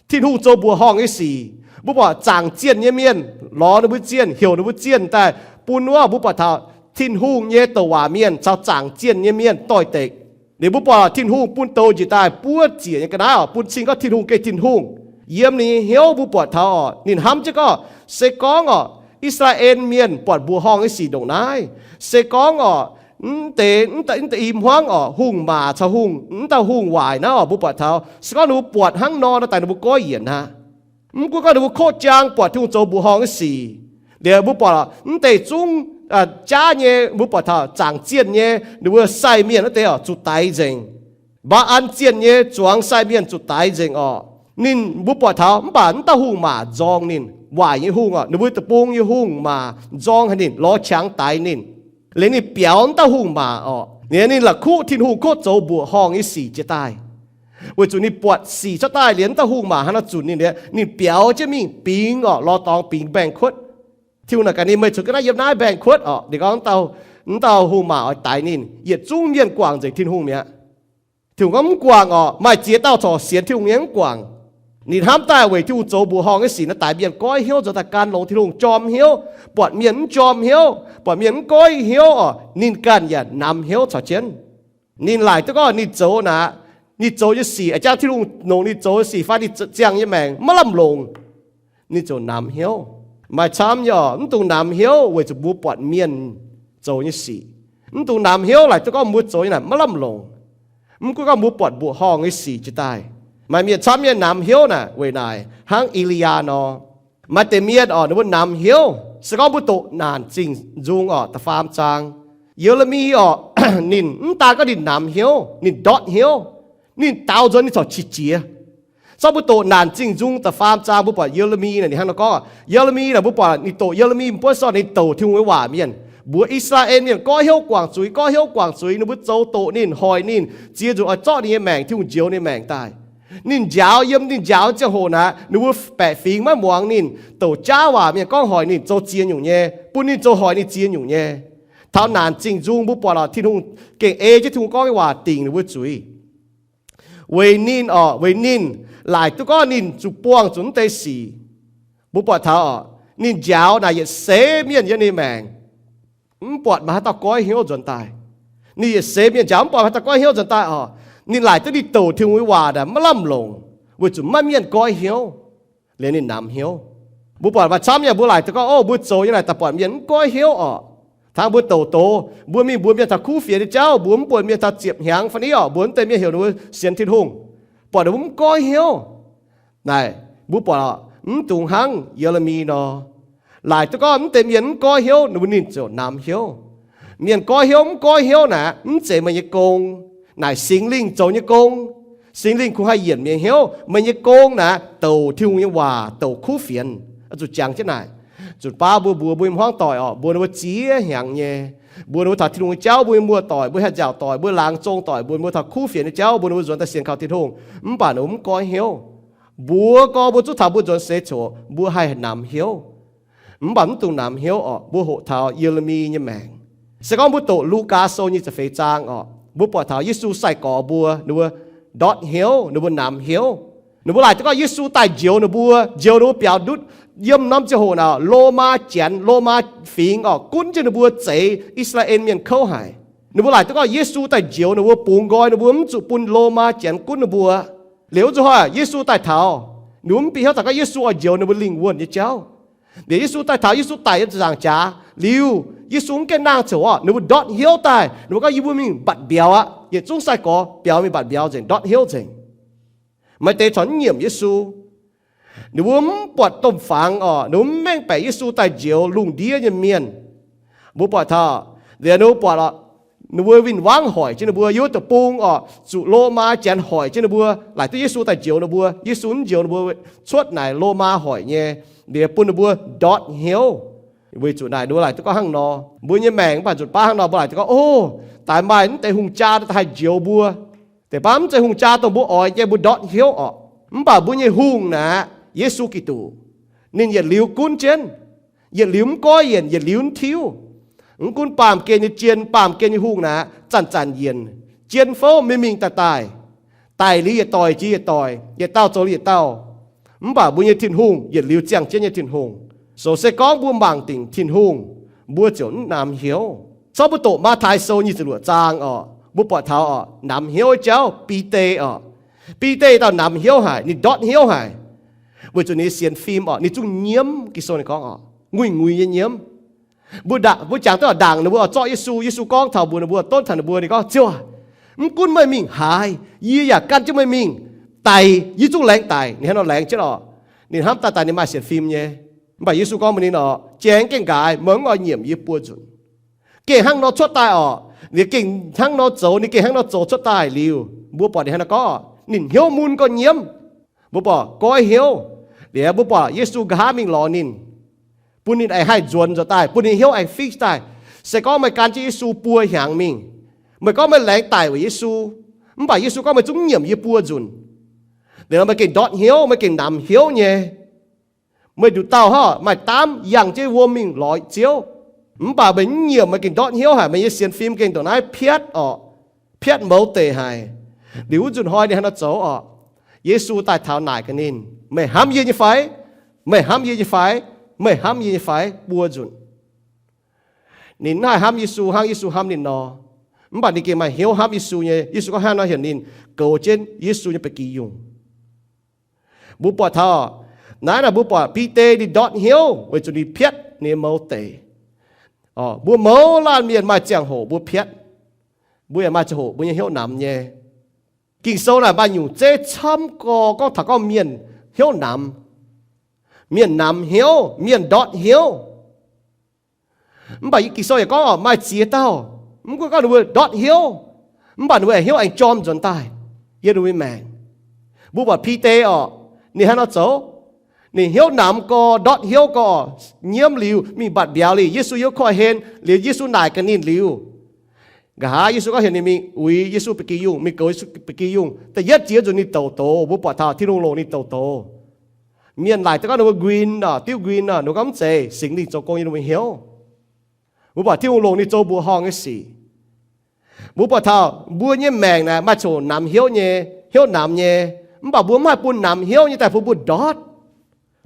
Tin-Hungh zoux mbuoqc horngh nyei sic. Mbuo buatc zaangc zienh nyei mienh lorz ninh mbuo zienh, heuc ninh mbuo zienh daaih bun wuov, mbuo buatc taux Tin-Hungh nyei douc waac mienh caux zaangc zienh nyei mienh doix-dekc. Liuz mbuo buatc Tin-Hungh bun douz njiec daaih buov ziec nyei ga'naaiv orqc, bun cing gorngv Tin-Hungh gengh Tin-Hungh. Yiem ninh nyei hnyouv mbuo buatc taux orqc, ninh hnamv jienv gorngv, se gorngv orqc, I^saa^laa^en Mienh buatc mbuoqc horngh nyei sic ndongc naaiv, se gorngv orqc, mv deix, mv deix i hmuangv orqc, hungh maac caux hungh, mv dauh hungh waaic naaiv orqc, mbuo buatc taux se gorngv ninh mbuo buatc hnangv nor, nor daaih ninh mbuo goiv yienc aqv. Mv gunv gorngv ninh mbuo kov jaang buatc Tin-Hungh zoux mbuoqc horngh nyei sic, liuz mbuo buatc mv deix zungv jaav nyei, mbuo buatc taux zaangc zienh nyei, ninh mbuo sai mienh wuov deix orqc, zuqc daix nzengc. Mbaa^an zienh nyei zuangx sai mienh zuqc daix nzengc orqc. Ninh mbuo buatc taux mv baac mv dauh hungh maac nzorng ninh, waaic nyei hungh orqc, ninh mbuo deic-bung nyei hungh maac nzorng haic ninh, lorz qangx daix ninh. Liuz ninh biaux mv dauh hungh maac orqc, liuz ninh la'kuqv Tin-Hungh kov zoux mbuoqc horngh nyei sic jiex daaih. Weic zuqc ninh buatc sic cuotv daaih liuz mv dauh hungh maac hnangv nor zunc ninh liuz, ninh biaux jienv mingh bingx orqc, lorz dorngx bingx mbaengx-kuotv. Tin-Hungh naaic gaax ninh, meih cuotv ga'naaiv yiem naaiv mbaengx-kuotv orqc. Ninh gorngv mv dauh hungh maac oix daix ninh. Yietc zungv mienh guangc nzengc Tin-Hungh mi'aqv. Tin-Hungh gorngv mv guangc orqc. Maaih ziex dauh corc sienx Tin-Hungh nyei mv guangc. Ninh hnamv daaih weic Tin-Hungh zoux mbuoqc horngh nyei sic naaiv daix mienh goiv hnyouv nzuonx daaih gan longx Tin-Hungh, jorm hnyouv, buatc mienh mv jorm hnyouv, buatc mienh mv goiv hnyouv orqc, ninh ganh yaac namx hnyouv caux jienv. Ninh laaic duqv gorngv ninh zoux naaic, ninh zoux nyei sic, jangx Tin-Hungh longc ninh zoux nyei sic fai ninh ziangh nyei maengc maiv lamh longc, ninh ziouc namx hnyouv. Maaih camv nyei orqc, mv dungx namx hnyouv weic zuqc mbuo buatc mienh zoux nyei sic. Mv dungx namx hnyouv laaic duqv gorngv mbuo zoux nyei naaic maiv lamh longc. Mv gunv gorngv mbuo buatc mbuoqc horngh nyei sic jiex daaih, maaih mienh camv nyei namx hnyouv naaic weic naaic hnangv E^li^yaa nor. Maaih deix mienh orqc, ninh mbuo namx hnyouv. Se gorngv mbuo doqc Naanc Zingh Nzung orqc, da'faam zaang, Ye^le^mi orqc, ninh mv daan gorngv ninh namx hnyouv, ninh ndortv hnyouv, ninh daaux nzuonx ninh corc qiex jiez. Zorqv mbuo doqc Naanc Zingh Nzung da'faam zaang mbuo buatc Ye^le^mi naaic ninh hnangv nor gorngv. Ye^le^mi naaic mbuo buatc ninh doqc Ye^le^mi buonv sorn ninh douc Tin-Hungh nyei waac mienh, mbuox I^saa^laa^en mienh goiv hnyouv guangc zuiz, goiv hnyouv guangc zuiz, ninh mbuo zoux doqc ninh, hoic ninh, ziex nzunc oix zorqv ninh nyei maengc, Tin-Hungh njoux ninh maengc daaih. Ninh njaaux, yiem ninh njaaux nyei ziangh hoc naaic ninh mbuo baeqc fingx maiv muangx ninh, douc jaav waac mienh gorngv hoic ninh zoux ziex nyungc nyei, bun ninh zoux hoic ninh ziex nyungc nyei. Taux Naanc Zingh Nzung mbuo buatc lorqc, Tin-Hungh gengh ei jienv Tin-Hungh gorngv nyei waac dingc ninh mbuo zuiz. Weic ninh orqc, weic ninh laaic duqv gorngv ninh zuqc buangh zuqc mv deix sic. Mbuo buatc taux orqc, ninh njaaux naaic yietc seix mienh yiem ninh maengc, mv buatc maaih haaix dauh goiv hnyouv nzuonx daaih. Ninh yietc seix mienh njaaux mv buatc maaih haaix dauh goiv hnyouv nzuonx daaih orqc. Ninh laaic duqv ninh douc Tin-Hungh nyei waac naaic maiv lamh longc, weic zuqc maiv mienh goiv hnyouv, liuz ninh namx hnyouv. Mbuo buatc maaih camv nyei mbuo laaic duqv gorngv, o, mbuo zoux nyei naaic daaih buatc mienh mv goiv hnyouv orqc. Hnangv mbuo douc doz, mbuo mingh mbuox mienh taux kuv fienx nyei jauv, mbuo mv mbuox mienh taux ziepc hnyangx fai ni orqc, mbuo mv deix mienh heuc ninh mbuo sienx Tin-Hungh, buatc ninh mbuo mv goiv hnyouv. Naaic mbuo buatc orqc, mv dungx hnangv Ye^le^mi nor. Laaic duqv gorngv mv deix mienh mv goiv hnyouv, ninh mbuo ninh ziouc namx hnyouv. Mienh goiv hnyouv mv goiv hnyouv naaic, mv zeiz meih nyei gong. Naaic Singx Lingh zoux nyei gong. Singx Lingh kungx haih yienc meih nyei hnyouv. Meih nyei gong naaic douc Tin-Hungh nyei waac, douc kuv fienx. Zuqc jangx jienv naaic. Zuqc baav mbuo mbuox mbuo nyei hmuangv doic orqc, mbuox ninh mbuo ziex hnyangx nyei. Mbuox ninh mbuo taux Tin-Hungh nyei jauv, mbuo nyei muoz-doic, mbuo haih nziaauc doic, mbuo laangz zong doic, mbuox ninh mbuo taux kuv fienx nyei jauv, mbuox ninh mbuo nzuonx daaih sienx kaux Tin-Hungh. Mv baac ninh mbuo mv goiv hnyouv. Mbuox gorngv mbuo zuqc taux mbuo nzuonx seix coc, mbuo haih namx hnyouv. Mv baac mv dungx namx hnyouv orqc. Mbuo hoqc taux Ye^le^mi nyei maengc. Se gorngv mbuo doqc Lugaa Sou nyei ziepc feix zaang orqc, mbuo buatc taux Yesu sai-gorx mbuo, ninh mbuo ndortv hnyouv, ninh mbuo namx hnyouv. Ninh mbuo laaic duqv gorngv Yesu daaih njoux ninh mbuo, njoux ninh mbuo biaux ndutv yiem norm ziangh hoc naaic, Lomaa Janx, Lomaa fingx orqc, gunv jienv ninh mbuo zeix I^saa^laa^en Mienh kouv haic. Ninh mbuo laaic duqv gorngv Yesu daaih njoux ninh mbuo, bungx nqoi ninh mbuo, mv zuqc bun Lomaa Janx gunv ninh mbuo. Liuz wuov nzunc hnoi Yesu daaih taux, ninh mbuo mv bieqc hnyouv daaih gorngv Yesu oix njoux ninh mbuo lingh wuonh nyei jauv. Liuz Yesu daaih taux, Yesu daic yiem ziepc nzaangc jaax liuz, Yesu mv gaengh nangh coc orqc, ninh mbuo ndortv hnyouv daaih. Ninh mbuo gorngv, Yie mbuo mingh mbatc mbiauz aqv. Yietc zungv sai-gorx biaux mingh mbatc mbiauz nzengc, ndortv hnyouv nzengc. Maaih deix corc mv nyiemc Yesu. Ninh mbuo mv buatc domh fangx orqc, ninh mbuo mv mengh baeqc Yesu daaih njoux lungh ndiev nyei mienh. Mbuo buatc taux, liuz ninh mbuo buatc orqc, ninh mbuo win-wangv hoic jienv ninh mbuo, yiem wuov deic-bung orqc, zuqc Lomaa Janx hoic jienv ninh mbuo, laaic duqv Yesu daaih njoux ninh mbuo. Yesu mv njoux ninh mbuo, cuotv naaic Lomaa hoic nyei, liuz bun ninh mbuo ndortv hnyouv. Weic zuqc naaic ninh mbuo laaic duqv gorngv hnangv nor, mbuo nyei maengc mv baac nzunc baav hnangv nor, mbuo laaic duqv gorngv, Ov, daix maaih mv deix hungh jaa daaih haih njoux mbuo. Deix baav mv zeiz hungh jaa dongh mbuo oix nyei, mbuo ndortv hnyouv orqc. Mv baac mbuo nyei hungh naaic, Yesu Giduc, ninh yietc liuz gunv jienv, yietc liuz mv goiv yienc, yietc liuz mv tiuv. Mv gunv baamh gen nyei jien, baamh gen nyei hungh naaic, zanc-zanc yienc, jien fouv mingh mingh daaih daaih, daic liuz yietc doic jiex yietc doic, yietc dauh zoux liuz yietc dauh. Mv baac mbuo nyei Tin-Hungh yietc liuz ziangh jienv nyei Tin-Hungh. So se gorngv mbuo mangc dingc Tin-Hungh, mbuo ziouc mv namx hnyouv. Corc mbuo doqc Matv^tai Sou nyic ziepc luoqc zaang orqc, mbuo buatc taux orqc, namx hnyouv jauv Bide orqc. Bide dauh namx hnyouv haic, ninh ndortv hnyouv haic, weic zuqc ninh nyei sienx fim orqc, ninh zungv nyiemv. Ging-Sou ninh gorngv orqc, nguiz-nguiz nyei nyiemv. Mbuo, mbuo jangx duqv ndaangc ninh mbuo oix zorqv Yesu. Yesu gorngv taux mbuox ninh mbuo, donv taux ninh mbuo, ninh gorngv, Ziouv aac, mv gunv meih mingh haaix, yie yaac gan jienv meih mingh. Daic yie zungv laengz daic. Ninh hnangv nor laengz jienv orqc. Ninh hnamv daaih daaih ninh maaih sienx fim nyei. Mv baac Yesu gorngv mbuox ninh orqc, Janx gengh nqaaix, meih mv oix nyiemc yie buo nzunc. Gengh hnangv nor cuotv daaih orqc, ninh gengh hnangv nor zoux, ninh gengh hnangv nor zoux cuotv daaih liuz, mbuo buatc ninh hnangv nor gorngv, ninh hnyouv mun gorngv nyiemv. Mbuo buatc goiv hnyouv. Liuz mbuo buatc Yesu nqa'haav mingh lorz ninh, bun ninh aengx haih nzuonx nzuonx daaih, bun ninh hnyouv aengx fix daaih. Se gorngv meih gan jienv Yesu buo hnyangx mingh, meih gorngv meih laengz daic weic Yesu, mv baac Yesu gorngv, Meih zungv nyiemc yie buo nzunc. Liuz nor meih gengh ndortv hnyouv, meih gengh namx hnyouv nyei. Meih nduqc dauh hov maaih daamv yangh jienv wuom mingh lorz Ziouv. Mv baac meih mv nyiemc, meih gengh ndortv hnyouv haic, meih nyei sienx fim gengh ndongc naaiv piatv orqc, piatv mouz deic haic. Liuz wuov nzunc hnoi ninh hnangv nor zoux orqc, Yesu daaih taux naaic gaax ninh, Meih hnamv yie nyei fai? Meih hnamv yie nyei fai? Meih hnamv yie nyei fai? Buo nzunc. Ninh mv haih hnamv Yesu hnangv Yesu hnamv ninh nor, mv baac ninh gengh maaih hnyouv hnamv Yesu nyei. Yesu gorngv hnangv nor heuc ninh goux jienv Yesu nyei ba'gi yungh. Mbuo buatc taux naaiv naaic, mbuo buatc Bide ninh ndortv hnyouv weic zuqc ninh piatv ninh nyei mouz deic. Mbuo mouz laanh mienh maaih ziangh hoc mbuo piatv, mbuo yaac maaih ziangh hoc mbuo nyei hnyouv namx nyei. Ging-Sou naaic maaih nyungc zeiv camv gorx gorngv taux gorngv mienh hnyouv namx, mienh namx hnyouv, mienh ndortv hnyouv. Mv baac Ging-Sou yaac gorngv orqc, maaih ziex dauh, mv gunv gorngv ninh mbuo ndortv hnyouv, mv baac ninh mbuo aengx hnyouv aengx jorm nzuonx daaih yiem ninh mbuo maengc. Mbuo buatc Bide orqc, ninh hnangv nor zoux. Ninh hnyouv namx gorx, ndortv hnyouv gorx, nyiemv liuz mingh mbatc mbiauz liuz, Yesu yiem koiv-hlen liuz, Yesu naaic gaax ninh liuz, nqa'haav Yesu gorngv heuc ninh mingh uix Yesu ba'gi yungh, mingh goux Yesu ba'gi yungh. Da'yietv jiex nzunc ninh douc doz, mbuo buatc taux Tin-Hungh longc ninh douc doz. Mienh laaic duqv gorngv ninh mbuo nquin orqc, diuv nquin orqc, ninh mbuo gorngv mv zeiz, Singx Lingh zoux gong yiem ninh mbuo hnyouv. Mbuo buatc Tin-Hungh longc ninh zoux mbuoqc horngh nyei sic. Mbuo buatc taux mbuo nyei maengc naaic maaih coc namx hnyouv nyei, hnyouv namx nyei. Mv baac mbuo mv haih bun namx hnyouv nyei daaih bun mbuo ndortv,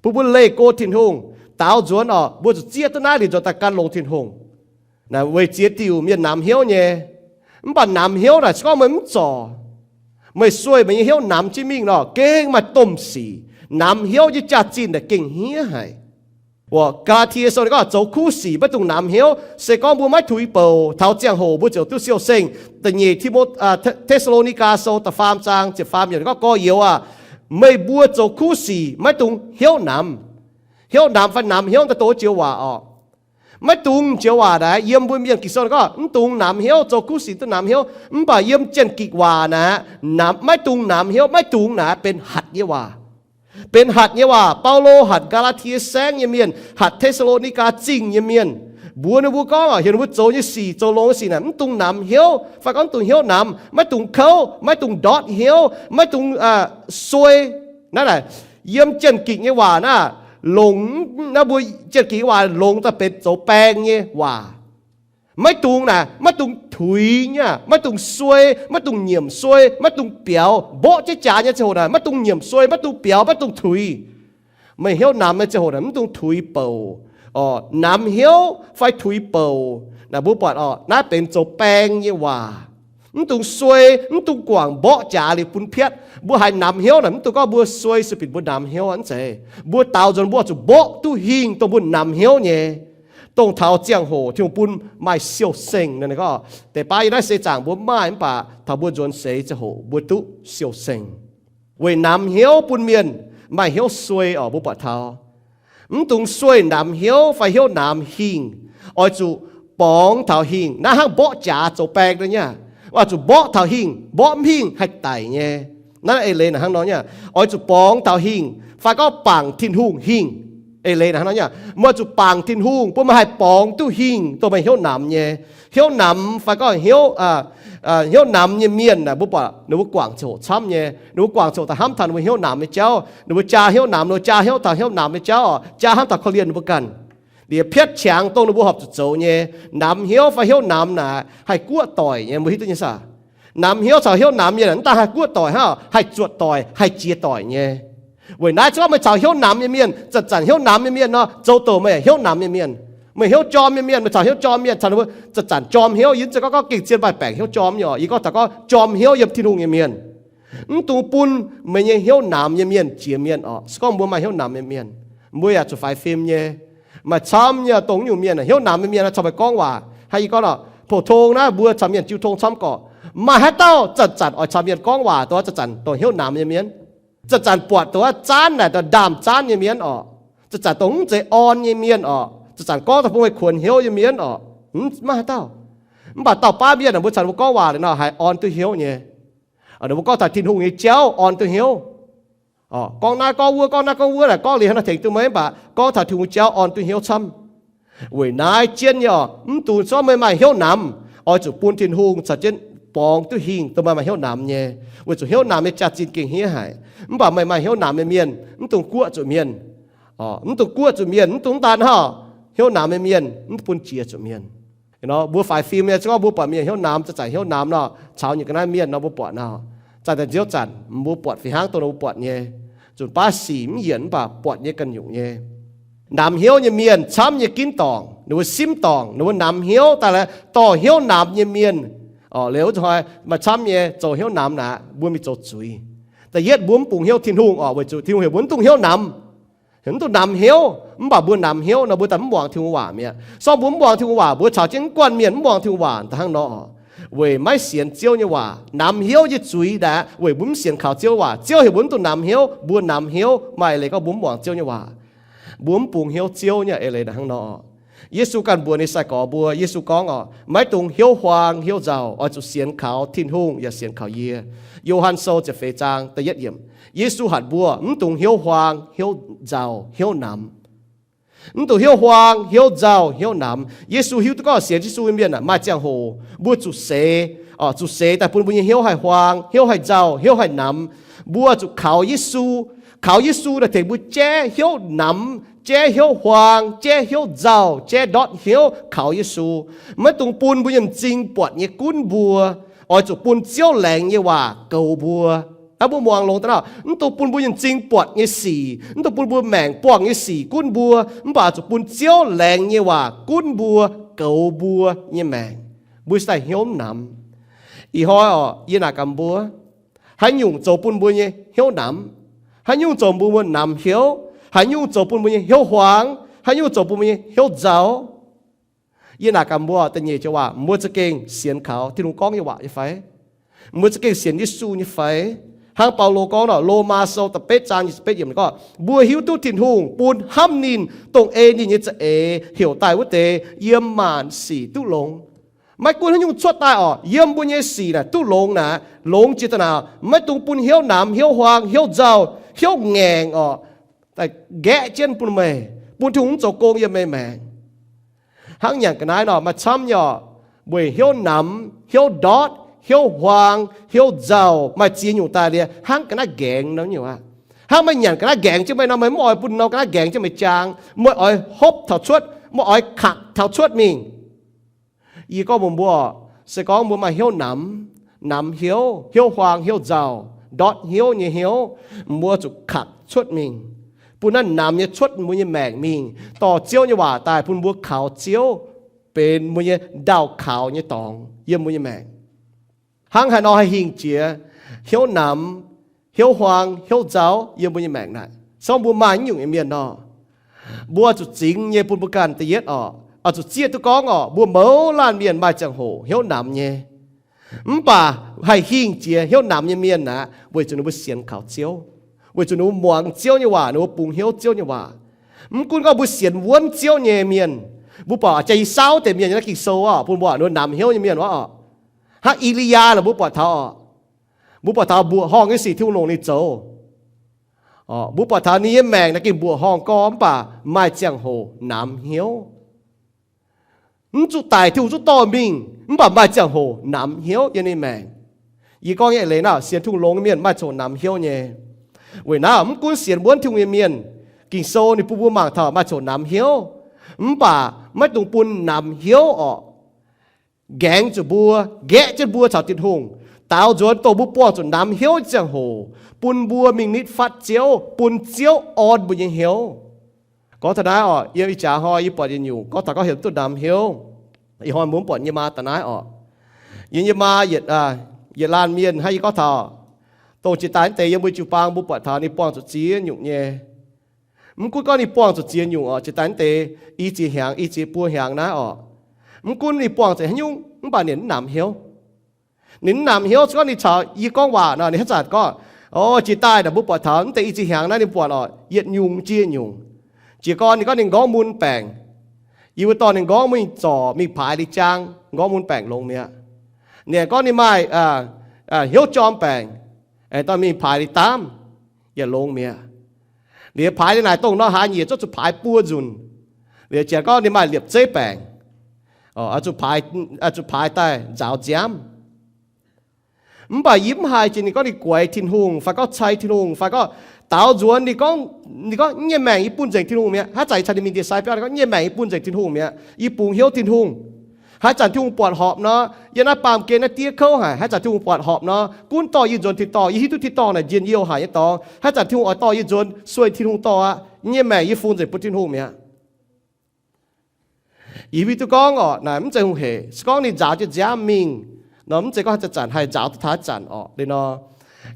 bun mbuo leih go Tin-Hungh. Daaux nzuonx orqc, mbuo zuqc zieqv duqv naaiv liuz nzuonx daaih gan longx Tin-Hungh. Naaic weic ziex diuc mienh namx hnyouv nyei. Mv baac namx hnyouv naaic se gorngv meih mv zorc, meih sueih meih nyei hnyouv namx jienv mingh nor, gengh maaih domh sic. Namx hnyouv nyei jaax-zinh naaic gengh hniev haic. Orqc, Gaa^laa^tie Sou ninh gorngv zoux kuv sic maiv dungx namx hnyouv. Se gorngv mbuo maiv tuix bouc, taux ziangh hoc mbuo ziouc duqv siou-sengh. Da'nyeic Timo, Te^saa^lo^ni^gaa Sou da'faam zaang ziepc faam yiemc gorngv, Gorx-youz aah, meih mbuo zoux kuv sic maiv dungx hnyouv namx. Hnyouv namx fai namx hnyouv daaih douc joux waac orqc. Maiv dungx joux waac naaic yiem mbuo Mienh Ging-Sou gorngv mv dungx namx hnyouv, zoux kuv sic duqv namx hnyouv. Mv baac yiem Janx-Gikc waac naaic, maiv dungx namx hnyouv, maiv dungx naaic benx hatc nyei waac. Benx hatc nyei waac, Baulo hatc Gaa^laa^tie Saengv nyei mienh, hatc Te^saa^lo^ni^gaa Zingh nyei mienh. Mbuox ninh mbuo gorngv, heuc ninh mbuo zoux nyei sic, zoux longx nyei sic naaic, mv dungx namx hnyouv, fai gorngv mv dungx hnyouv namx, maiv dungx kouv, maiv dungx ndortv hnyouv, maiv dungx suei. Naaiv, yiem Janx-Gikc nyei waac naaiv, longx, naaiv mbuo Janx-Gikc nyei waac longx daaih benx zoux baeng nyei waac. Maiv dungx naaic, maiv dungx tuix nyei, maiv dungx suei, maiv dungx nyiemc suei, maiv dungx biaux. Mborqv jienv jaax nyei ziangh hoc naaic, maiv dungx nyiemc suei, maiv dungx biaux, maiv dungx tuix. Meih hnyouv namx nyei ziangh hoc naaic, mv dungx tuix bouc. Namx hnyouv fai tuix bouc naaic, mbuo buatc orqc, naaiv benx zoux baeng nyei waac. Mv dungx suei, mv dungx guangc mborqv jaax liuz bun piatv. Mbuo haiz namx hnyouv naaic, mv dungx gorngv mbuo suei se binc mbuo namx hnyouv aqv zeiz. Mbuo daaux nzunc mbuo zuqc mborqv duqv hingh dongh mbuo namx hnyouv nyei, dongh taux ziangh hoc Tin-Hungh bun maaih siou-seng. Deix baav yie naaiv seix zaangc mbuo mv maaih, mv baac taux mbuo nzuonx seix ziangh hoc mbuo duqv siou-seng. Weic namx hnyouv bun mienh maaih hnyouv suei orqc, mbuo buatc taux. Mv dungx sueih namx hnyouv fai hnyouv namx hingh. Oix zuqc borngz taux hingh. Naaiv hnangv mborqv jaax zoux baeng nyei, oix zuqc mborqv taux hingh. Mborqv mv hingh haih daic nyei. Naaiv eix leiz naaic hnangv nor nyei, oix zuqc borngz taux hingh fai gorngv bangc Tin-Hungh hingh. Eix leiz naaic hnangv nor nyei, meih oix zuqc bangc Tin-Hungh bun meih haih borngz duqv hingh dongh meih hnyouv namx nyei. Hnyouv namx fai gorngv hnyouv namx nyei mienh naaic, mbuo buatc ninh mbuo guangc ziangh hoc camv nyei. Ninh mbuo guangc ziangh hoc daaih hnamv taux ninh mbuo hnyouv namx nyei jauv. Ninh mbuo jaa hnyouv namx, ninh mbuo jaa hnyouv taux hnyouv namx nyei jauv, jaa hnamv taux korv-lienh ninh mbuo ganh. Liuz piatv qangx dongh ninh mbuo horpc zuqc zoux nyei. Namx hnyouv fai hnyouv namx naaic haih guoqv doic nyei, mbuo hiuv duqv nyei saah? Namx hnyouv caux hnyouv namx mienh mv daaih haih guoqv doic hnangv, haih zuotc doic, haih jiex doic nyei. Weic naaiv se gorngv meih caux hnyouv namx nyei mienh, zanc-zanc hnyouv namx nyei mienh nor, zoux douc meih hnyouv namx nyei mienh. Meih hnyouv jorm nyei mienh, meih caux hnyouv jorm mienh, caux ninh mbuo zanc-zanc jorm hnyouv. Yie mv zeiz gorngv gorngv gengh zien mv baac baengc hnyouv jorm nyei orqc. Yie gorngv taux gorngv jorm hnyouv yiem Tin-Hungh nyei mienh. Mv dungx bun meih nyei hnyouv namx nyei mienh jiex mienh orqc. Se gorngv mbuo maaih hnyouv namx nyei mienh, mbuo yaac zuqc faix fim nyei. Maaih camv nyei dongh nyungc mienh, hnyouv namx nyei mienh caux meih gorngv waac, hnangv yie gorngv orqc, pou-tong naaiv mbuo caux mienh jiu tong camv gorqc, maaih haaix dauh zanc-zanc oix caux mienh gorngv waac dongh zanc-zanc dongh hnyouv namx nyei mienh? Zanc-zanc buatc dongh wuov zaanv naaic dongh ndaamv-zaanv nyei mienh orqc. Zanc-zanc dongh mv zeiz orn nyei mienh orqc. Zanc-zanc gorngv daaih bun meih kuonx hnyouv nyei mienh orqc. Mv maaih haaix dauh. Mv baac dauh baav mienh aah, mbuo caux ninh mbuo gorngv waac liuz nor haih orn duqv hnyouv nyei. Ninh mbuo gorngv taux Tin-Hungh nyei jauv orn duqv hnyouv. Gorngv naaiv gorngv wuov, gorngv naaiv gorngv wuov naaic, gorngv liuz hnangv naaiv tengx duqv meih, mv baac gorngv taux Tin-Hungh jauv orn duqv hnyouv camv. Weic naaiv jienv nyei orqc, mv dungx zorqv meih maaih hnyouv namx, oix zuqc bun Tin-Hungh caux jienv borngz duqv hingh dongh meih maaih hnyouv namx nyei. Weic zuqc hnyouv namx nyei jaax-zinh gengh hniev haic. Mv baac meih maaih hnyouv namx nyei mienh, mv dungx guoqv zuqc mienh. Mv dungx guoqv zuqc mienh, mv dungx daan hnangv hnyouv namx nyei mienh, mv bun jiex zuqc mienh. Mbuo faix fim nyei, se gorngv mbuo buatc mienh hnyouv namx, zanc-zanc hnyouv namx nor, caux nyei ga'naaiv mienh nor mbuo buatc nor, zanc-zanc nziouv zanc mbuo buatc fih hnangv dongh ninh mbuo buatc nyei. Zunc baav sic mv yienc mv baac buatc nyei ganh nyungc nyei. Namx hnyouv nyei mienh camv nyei ginv dorngc, ninh mbuo simv dorngc, ninh mbuo namx hnyouv daaih laaix dorh hnyouv namx nyei mienh. Liuz wuov zanc hnoi maaih camv nyei zoux hnyouv namx naaic, mbuo mingh zoux zuiz. Da'yietv mbuo mv bungx hnyouv Tin-Hungh orqc, weic zuqc Tin-Hungh heuc mbuo mv dungx hnyouv namx. Mv dungx namx hnyouv, mv baac mbuo namx hnyouv nor mbuo daaih mv muangx Tin-Hungh waac mi'aqv. Se gorngv mbuo mv muangx Tin-Hungh waac, mbuo caux jienv mv guanh mienh mv muangx Tin-Hungh waac da'hnangv nor, weic maiv sienx Ziouv nyei waac. Namx hnyouv nyei zuiz naaic weic mbuo mv sienx kaux Ziouv waac. Ziouv heuc mbuo mv dungx namx hnyouv, mbuo namx hnyouv maaih eix leiz gorngv mbuo mv muangx Ziouv nyei waac. Mbuo mv bungx hnyouv Ziouv nyei eix leiz naaic hnangv nor. Yesu ganh mbuox ninh sai-gorx mbuo, Yesu gorngv orqc, maiv dungx hnyouv huaang hnyouv nzauh, oix zuqc sienx kaux Tin-Hungh yaac sienx kaux yie. Yo^han Sou ziepc feix zaang da'yietv yiemc. Yesu hatc mbuo mv dungx hnyouv huaang hnyouv nzauh hnyouv namx. Mv dungx hnyouv huaang hnyouv nzauh hnyouv namx. Yesu hiuv duqv gorngv sienx Yesu nyei mienh maaih ziangh hoc mbuo zuqc seix, zuqc seix daaih bun mbuo nyei hnyouv haih huaang, hnyouv haih nzauh, hnyouv haih namx. Mbuo zuqc kaux Yesu. Kaux Yesu naaic tengx mbuo jaiv hnyouv namx, jaiv hnyouv huaang, jaiv hnyouv nzauh, jaiv ndortv hnyouv kaux Yesu. Maiv dungx bun mbuo nyei m'zing buatc nyei gunv mbuo. Oix zuqc bun Ziouv laengz nyei waac goux mbuo. Aa, mbuo muangx longx daaih nor, mv dungx bun mbuo nyei m'zing buatc nyei sic, mv dungx bun mbuo maengc buangh nyei sic gunv mbuo, mv baac zuqc bun Ziouv laengz nyei waac gunv mbuo, goux mbuo nyei maengc. Mbuo se daaih hnyouv mv namx. Ih hnoi orqc, yie naaic gaax mbuo, haaix nyungc zoux bun mbuo nyei hnyouv namx? Haaix nyungc zoux bun mbuo namx hnyouv? Haaix nyungc zoux bun mbuo nyei hnyouv huaang? Haaix nyungc zoux bun mbuo nyei hnyouv nzauh? Yie naaic gaax mbuo da'nyeic joux waac, mbuo za'gengh sienx kaux Tin-Hungh gorngv nyei waac nyei fai? Mbuo za'gengh sienx Yesu nyei fai? Hnangv Baulo gorngv nor, Lomaa Sou da'betv zaang nyic ziepc betv yiemc gorngv, mbuo hiuv duqv Tin-Hungh bun hnamv ninh, dongh ei ninh nyei za'eix heuc daaih wuov deix, yiem maanc sic duqv longx. Maiv gunv haaix nyungc cuotv daaih orqc, yiem mbuo nyei sic naaic duqv longx naaic, longx jiex daaih naaic, maiv dungx bun hnyouv namx, hnyouv huaang, hnyouv nzauh, Hnyouv ngaengc orqc, daaih nqaeqv jienv bun meih, bun Tin-Hungh mv zoux gong yiem meih maengc. Hnangv nyanc ga'naaiv nor, maaih camv nyei orqc, weic hnyouv namx, hnyouv ndortv, hnyouv huaang, hnyouv nzauh, maaih ziex nyungc daaih liuz hnangv ga'naaiv nqaengx nor nyungc aqv. Hnangv meih nyanc ga'naaiv nqaengx jienv meih nor, meih mv oix bun norm ga'naaiv nqaengx jienv meih jaang. Meih oix hopv taux cuotv, meih oix kaqc taux cuotv mingh. Yie gorngv mbuox mbuo, se gorngv mbuo maaih hnyouv namx, namx hnyouv, hnyouv huaang, hnyouv nzauh, ndortv hnyouv nyei hnyouv, mbuo zuqc kaqc cuotv mingh, bun naaiv namx nyei cuotv mbuo nyei maengc mingh, dorh Ziouv nyei waac daaih bun mbuo kaux Ziouv, benx mbuo nyei ndau-kaux nyei dorngx yiem mbuo nyei maengc. Hnangv haaix nor haih hingh jiex hnyouv namx, hnyouv huaang, hnyouv nzauh yiem mbuo nyei maengc naaic? Se gorngv mbuo maaih naaiv nyungc nyei mienh nor, mbuo zuqc zingx nyei bun mbuo ganh da'yietv orqc, oix zuqc zieqv duqv gorngv orqc, mbuo mouz laanh mienh maaih ziangh hoc hnyouv namx nyei. Mv baac haih hingh jiex hnyouv namx nyei mienh aeqv, weic zuqc ninh mbuo sienx kaux Ziouv, weic zuqc ninh mbuo muangx Ziouv nyei waac, ninh mbuo bungx hnyouv Ziouv nyei waac. Mv gunv gorngv mbuo sienx wuonv Ziouv nyei mienh, mbuo buatc jaa i sauv deix mienh nyei naaiv Ging-Sou orqc, bun mbuo buatc ninh mbuo namx hnyouv nyei mienh orqc. Hnangv E^li^yaa naaic mbuo buatc taux orqc, mbuo buatc taux mbuoqc horngh nyei sic Tin-Hungh longc ninh zoux. Mbuo buatc taux ninh nyei maengc naaic gengh mbuoqc horngh gorx mv baac maaih ziangh hoc namx hnyouv. Mv zuqc daic Tin-Hungh zungv dorh mingh, mv baac maaih ziangh hoc namx hnyouv yiem ninh maengc. Yie gorngv nyei leiz naaic, sienx Tin-Hungh longx mienh maaih ziangh hoc namx hnyouv nyei. Weic naaiv mv gunv sienx wuonv Tin-Hungh nyei mienh, Ging-Sou ninh bun mbuo mangc taux maaih ziangh hoc namx hnyouv, mv baac maiv dungx bun namx hnyouv orqc, nqaengx zuqc mbuo, nqaeqv jienv mbuo caux Tin-Hungh. Daaux nzuonx dongh mbuo buangh zuqc namx hnyouv nyei ziangh hoc, bun mbuo mingh nitv fatv Ziouv, bun Ziouv orn mbuo nyei hnyouv. Gorngv taux naaiv orqc, yiem ih jaax hnoi yie buatc yietc nyungc gorngv taux gorngv heuc duqv namx hnyouv. Ih hnoi mbuo mv buatc yie maa daaih naaiv orqc. Yie, yie maa yietc, yietc laanh mienh hnangv yie gorngv taux, dongh jiex daaih naaiv deix yiem mbuo jiu-baang mbuo buatc taux ninh buangh zuqc ziex nyungc nyei. Mv gunv gorngv ninh buangh zuqc ziex nyungc orqc, jiex daaih naaiv deix i ziex hnyangx, i ziex buo hnyangx naaiv orqc, mv gunv ninh buangh zuqc haaix nyungc mv baac ninh mv namx hnyouv. Ninh mv namx hnyouv, se gorngv ninh caux yie gorngv waac nor, ninh haaix zanc gorngv, o, jiex daaih naaic mbuo buatc taux naaiv deix i ziex hnyangx naaiv ninh buatc orqc, yietc nyungc jiex nyungc. Jiez gorn ninh gorngv ninh nqorngv mun baengc, yie mbuo dorh ninh nqorngv mun zorc mingh paaix liuz jaang, nqorngv mun baengc longx mi'aqv. Ninh aengx gorngv ninh maaih hnyouv jorm baengc, aengx dorh mingh paaix liuz daamv, yietc longx mi'aqv. Liuz paaix liuz naaic dongh nor haaix nyungc zuqc paaix buo nzunc. Liuz janx gorngv ninh maaih liepc zeiv baengc, zuqc paaix daaih nzaaux nziaamv. Mv baac yie mv haiz jiex ninh gorngv ninh guaix Tin-Hungh fai gorngv cai Tin-Hungh fai gorngv daaux nzuonx ninh gorngv, ninh gorngv, nyei maengc yie bun nzengc Tin-Hungh mi'aqv. Haaix zanc yie caux ninh mingh ndie-sai biauv, ninh gorngv nyei maengc yie bun nzengc Tin-Hungh mi'aqv. Yie bungx hnyouv Tin-Hungh. Haaix zanc Tin-Hungh buatc horpc nor, yiem naaiv baamh gen naaiv diev kouv haic. Haaix zanc Tin-Hungh buatc horpc nor, gunv dorh yie nzuonx tin-dorngh, yie hiuv duqv tin-dorngh naaic njien-youh haic nyei dorngx. Haaix zanc Tin-Hungh oix dorh yie nzuonx sueih Tin-Hungh dorh aqv, nyei maengc yie fungx nzengc bun Tin-Hungh mi'aqv. Yie hiuv duqv gorngv orqc, naaic mv zeiz hungh hec. Se gorngv ninh nzaaux jienv nziaamv mingh nor, mv zeiz gorngv haaix zanc haih nzaaux duqv taux haaix zanc orqc. Liuz nor,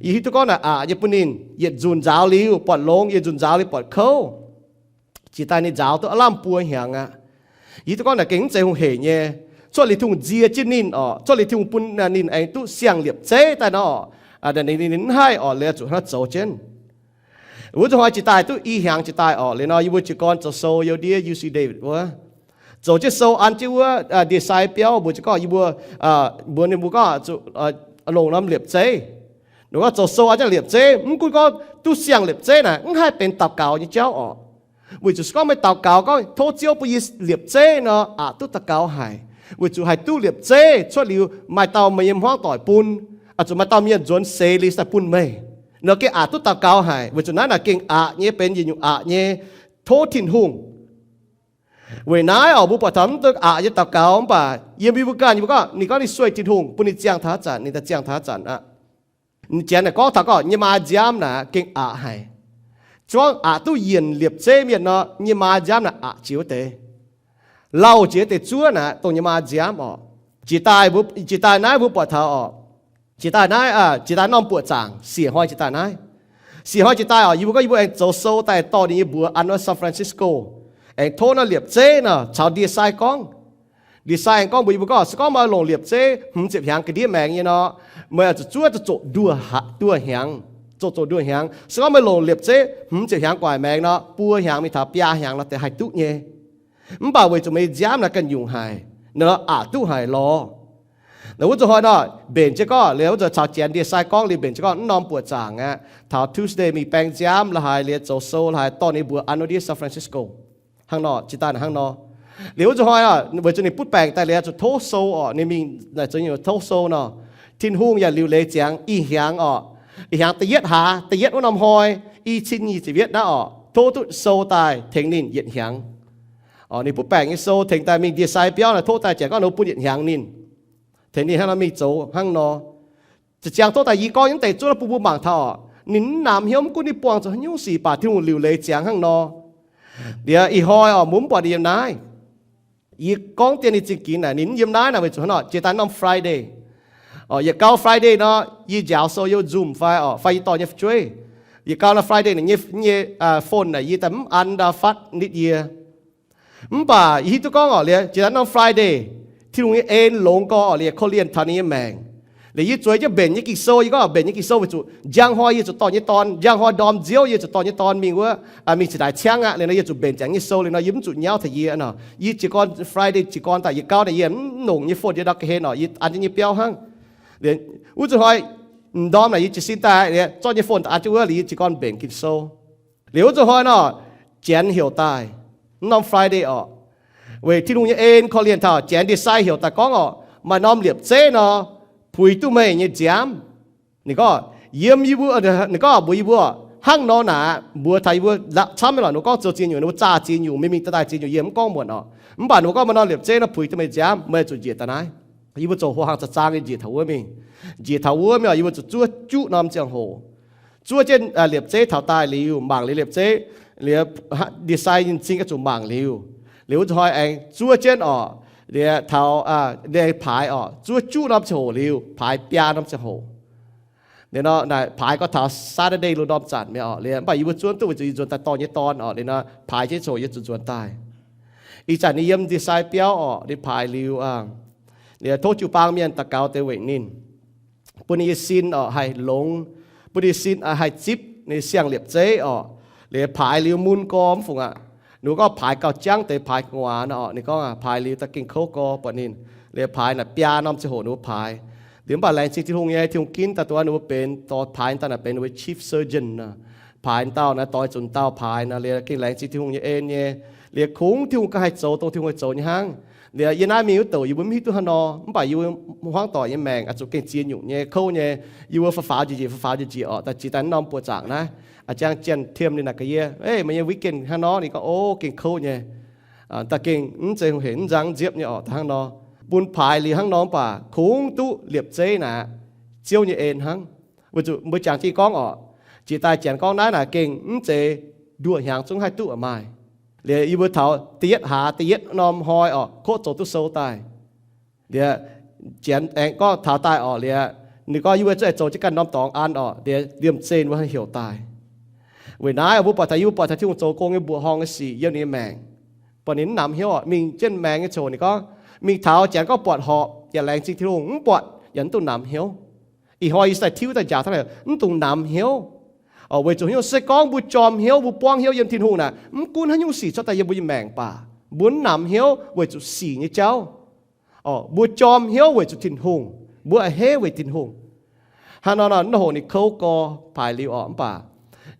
yie hiuv duqv gorngv naaic aqc nyei bun ninh yietc nzunc nzaaux liuz buatc longx, yietc nzunc nzaaux liuz buatc kouv. Jiex daaih ninh nzaaux duqv aav lamh buo hnyangx aqv. Yie hiuv duqv gorngv naaic gengh mv zeiz hungh hec nyei. Cuotv liuz Tin-Hungh nzie jienv ninh orqc, cuotv liuz Tin-Hungh bun ninh aengx duqv siang-liepc zeiv daaih nor, ninh, ninh mv haih orqc, liuz zuqc hnangv naaiv zoux jienv. Wuov nzunc hnoi jiex daaih duqv i hnyangx jiex daaih orqc. Liuz nor yie mbuo jiez gorn zoux sou youh ndiev U C Davis wuov, zoux jienv sou an jienv wuov ndie-sai biauv mbuo jiez gorngv yie mbuo, mbuox ninh mbuo gorngv zuqc longc norm liepc zeiv. Ninh gorngv zoux sou an jienv liepc zeiv, mv gunv gorngv duqv siang-liepc zeiv naaic mv haih benx daux gaux nyei jauv orqc. Weic zuqc se gorngv meih daux gaux gorngv tov Ziouv bun yie liepc zeiv nor, aqc duqv daux gaux haic. Weic zuqc haih duqv liepc zeiv cuotv liuz maaih dauh meih nyei hmuangv doic bun, zuqc maaih dauh mienh nzuonx seix liuz daaih bun meih, nor gengh aqc duqv daux gaux haic. Weic zuqc naaiv naaic gengh aqc nyei, benx yietc nyungc aqc nyei tov Tin-Hungh. Weic naaiv orqc, mbuo buatc taux mv deix aqc nyei daux gaux mv baac yiem mbuo ganh yie mbuo gorngv ninh gorngv ninh sueih Tin-Hungh bun ninh ziangh taux haaix zanc ninh daaih ziangh taux haaix zanc aqv. Janx naaic gorngv taux gorngv nyei maa nziaamv naaic gengh aqc haic. Zuangv aqc duqv yienc liepc zeiv mienh nor, nyei maa nziaamv naaic aqc jiex wuov deix. Lauh jiex deix zuov naaic dongh nyei maa nziaamv orqc. Jiex daaih, jiex daaih naaiv mbuo buatc taux orqc, jiex daaih naaiv, jiex daaih norm buoqc zaangc siec hnoi jiex daaih naaiv. Siec hnoi jiex daaih orqc, yie mbuo gorngv yie mbuo aengx zoux sou daaih dorh ninh nyei mbuox an wuov San Francisco, aengx tov naaiv liepc zeiv nor caux ndie-sai gorngv. Ndie-sai aengx gorngv mbuox yie mbuo gorngv se gorngv meih longc liepc zeiv hmz ziepc hnyangx ga'ndiev maengx nyei nor, meih zuqc zuov zuqc zoqc nduoh hnyangx, zoqc zoqc nduoh hnyangx. Se gorngv meih longc liepc zeiv hmz ziepc hnyangx guaic maengx nor, buo hnyangx mingh taux biaa hnyangx nor deix haih duqv nyei. Mv baac weic zuqc meih nyei nziaamv naaic ganh nyungc haic, ninh aqc duqv haic lorz. Wuov zuqc hnoi nor, mbenc jienv gorngv liuz, wuov zuqc caux janx ndie-sai gorngv liuz, mbenc jienv gorngv mv norm buoqc zaangc aqv. Taux Tuesday mingh baeng nziaamv la'haaix liuz zoux sou la'haaix dorh ninh mbuo an nor ndiev San Francisco. Hnangv nor, jiex daaih hnangv nor. Liuz wuov zuqc hnoi nor, weic zuqc ninh butv baengc daaih liuz zuqc tov sou orqc, ninh mingh naaic zoux nyungc tov sou nor, Tin-Hungh yaac liuc leiz ziangx ih hnyangx orqc, ih hnyangx da'yietv hlaax, da'yietv wuov norm hnoi, i cin nyic ziepc yietv naaiv orqc, tov duqv sou daaih tengx ninh yietc hnyangx. Orqc, ninh butv baengc nyei sou tengx daaih mingh ndie-sai biauv naaic, tov daaih janx gorngv ninh mbuo bun yietc hnyangx ninh, tengx ninh hnangv nor mingh zoux hnangv nor. Ziangh tov daaih yie gorngv nyei mv deix zuov bun mbuo mangc taux orqc, ninh mv namx hnyouv, mv gunv ninh buangh zuqc haaix nyungc sic, baac Tin-Hungh liuc leiz ziangx hnangv nor. Liuz ih hnoi orqc, mbuo mv buatc ninh yiem naaiv. Yie gorngv dien ninh zingh ginx naaic, ninh mv yiem naaiv naaic weic zuqc hnangv nor, jiex daaih norm Friday. Orqc, yietc gau Friday nor, yie njaaux sou yiem Zoom fai orqc, fai yie dorh nyei fu'jueiv. Yietc gau nor Friday naaic nyei, nyei phone naaic yie daaih mv an ndau fatv nitv yie. Mv baac yie hiuv duqv gorngv orqc, liuz jiex daaih norm Friday, Tin-Hungh nyei en longx gorx orqc, liuz korv-lienh taux ninh nyei maengc. Liuz yie zueiz jienv mbenc nyei Ging-Sou, yie gorngv mbenc nyei Ging-Sou weic zuqc njang hnoi yie zuqc dorh nyei dorn, njang hnoi ndorm nziouv yie zuqc dorh nyei dorn mingh wuov, mingh cingx daaih ciangv aqv. Liuz nor yie zuqc mbenc ziangx nyei sou, liuz nor yie mv zuqc nyauv taux yie nor. Yie jiez gorn Friday jiez gorn daaih yietc gau naaic yie mv longc nyei phone yiem ndau ga'hlen orqc, yie an jienv nyei biauv hnangv. Liuz wuov zuqc hnoi m'ndorm naaic yie jiez sin daaih, liuz zorqv nyei phone daaih an jienv wuov, liuz yie jiez gorn mbenc Ging-Sou. Liuz wuov zuqc hnoi nor, janx heuc daaih, mv norm Friday orqc, weic Tin-Hungh nyei en korv-lienh taux janx ndie-sai heuc daaih gorngv orqc, maaih norm liepc zeiv nor, puix duqv meih nyei nziaamv. Ninh gorngv, yiem yie mbuo, ninh gorngv mbuox yie mbuo, hnangv nor naaic mbuox taux yie mbuo camv nyei lorqc. Ninh mbuo gorngv zoux ziex nyungc, ninh mbuo zaah ziex nyungc, mingh mingh daaih daaih ziex nyungc, yie mv gorngv muonc orqc. Mv baac ninh mbuo gorngv maaih norm liepc zeiv nor puix duqv meih nziaamv, meih zuqc njiec daaih naaiv. Yie mbuo zoux hoqc hlang za'zaang nyei njiec taux wuov mingh. Njiec taux wuov mingh orqc, yie mbuo zuqc zuov juqv norm ziangh hoc, zuov jienv liepc zeiv taux daaih liuz, mangc liuz liepc zeiv, liuz ndie-sai nyei m'zing oix zuqc mangc liuz, liuz wuov zuqc hnoi aengx zuov jienv orqc, liuz taux, liuz paaix orqc, zuov juqv norm ziangh hoc liuz, paaix biaa norm ziangh hoc. Liuz nor naaic paaix gorngv taux Saturday lungh ndorm zanc mi'aqv orqc. Liuz mv baac yie mbuo zuov duqv weic zuqc yie nzuonx daaih dorh nyei dorn orqc. Liuz nor paaix jienv ziangh hoc yie zuqc nzuonx daaih. Ih zanc ninh yiem ndie-sai biauv orqc, ninh paaix liuz, liuz tov jiu-baang mienh daux gaux deix weic ninh, bun ninh nyei sin orqc haih longx, bun ninh sin haih zipv ninh siang-liepc zeiv orqc. Liuz paaix liuz mun gorx mv fungc aqv. Ninh mbuo gorngv paaix gauh jangv deix paaix gu'nguaaz nor orqc. Ninh gorngv paaix liuz daaih gengh kouv gorx buatc ninh. Liuz paaix naaic biaa norm ziangh hoc ninh mbuo paaix. Liuz mv baac laengz zingh Tin-Hungh nyei, Tin-Hungh ginv daaih duqv ninh mbuo benx dorh paaix daaih naaic benx ninh mbuo chief surgeon nor. Paaix dauh naaic doix zunc dauh paaix nor. Liuz gengh laengz zingh Tin-Hungh nyei en nyei. Liuz kungx Tin-Hungh ganh haih zoux dongh Tin-Hungh haih zoux nyei hnangv. Liuz yie naaiv mingh wuov douc yie mbuo mv hiuv duqv haaix nor, mv baac yie mbuo hmuangv doic nyei maengc oix zuqc gengh ziex nyungc nyei, kouv nyei. Yie mbuo faaux faaux njiec njiec, faaux faaux njiec njiec orqc, daaih jiex daaih norm buoqc zaangc naaiv, a'jang Janx-Tiem ninh naaic gaax yie, Ei, meih nyei weekend hnangv nor? Ninh gorngv, O, gengh kouv nyei. Daaih gengh mv zeiz hungh hec, mv nzang nziepv nyei orqc, daaih hnangv nor. Bun paaix liuz hnangv nor, mv baac kungx duqv liepc zeiv naaic, Ziouv nyei en hnangv. Weic zuqc mbuo jangx jienv gorngv orqc, jiex daaih Janx gorngv naaiv naaic gengh mv zeiz nduoh hnyangx zungv haih duqv maaih. Liuz yie mbuo taux da'yietv hlaax da'yietv norm hnoi orqc, koqv zoux duqv sou daaih. Liuz Janx aengx gorngv taux daaih orqc, liuz ninh gorngv yie mbuo zuqc zoux jienv ganh norm dorngx an orqc, liuz liemh zeih mbuo haih heuc daaih. Weic naaiv mbuo buatc taux, yie mbuo buatc taux Tin-Hungh zoux gong nyei mbuoqc horngh nyei sic yiem ninh nyei maengc. Buatc ninh mv namx hnyouv orqc, mingh jienv maengx nyei ziangh hoc ninh gorngv, mingh taux Janx gorngv buatc horpc yaac laengz zingh Tin-Hungh, mv buatc yaac mv dungx namx hnyouv. Ih hnoi yie se daaih tiuv daaih njaaux hnangv naaic, mv dungx namx hnyouv. Orqc, weic zuqc hnyouv se gorngv mbuo jorm hnyouv, mbuo buangv hnyouv yiem Tin-Hungh naaic, mv gunv haaix nyungc sic cuotv daaih yiem mbuo nyei maengc baac mbuo mv namx hnyouv weic zuqc sic nyei jauv. Orqc, mbuo jorm hnyouv weic zuqc Tin-Hungh, mbuo a'hneiv weic Tin-Hungh. Hnangv nor nor, mv hoc ninh kouv gorx paaix liuz orqc, mv baac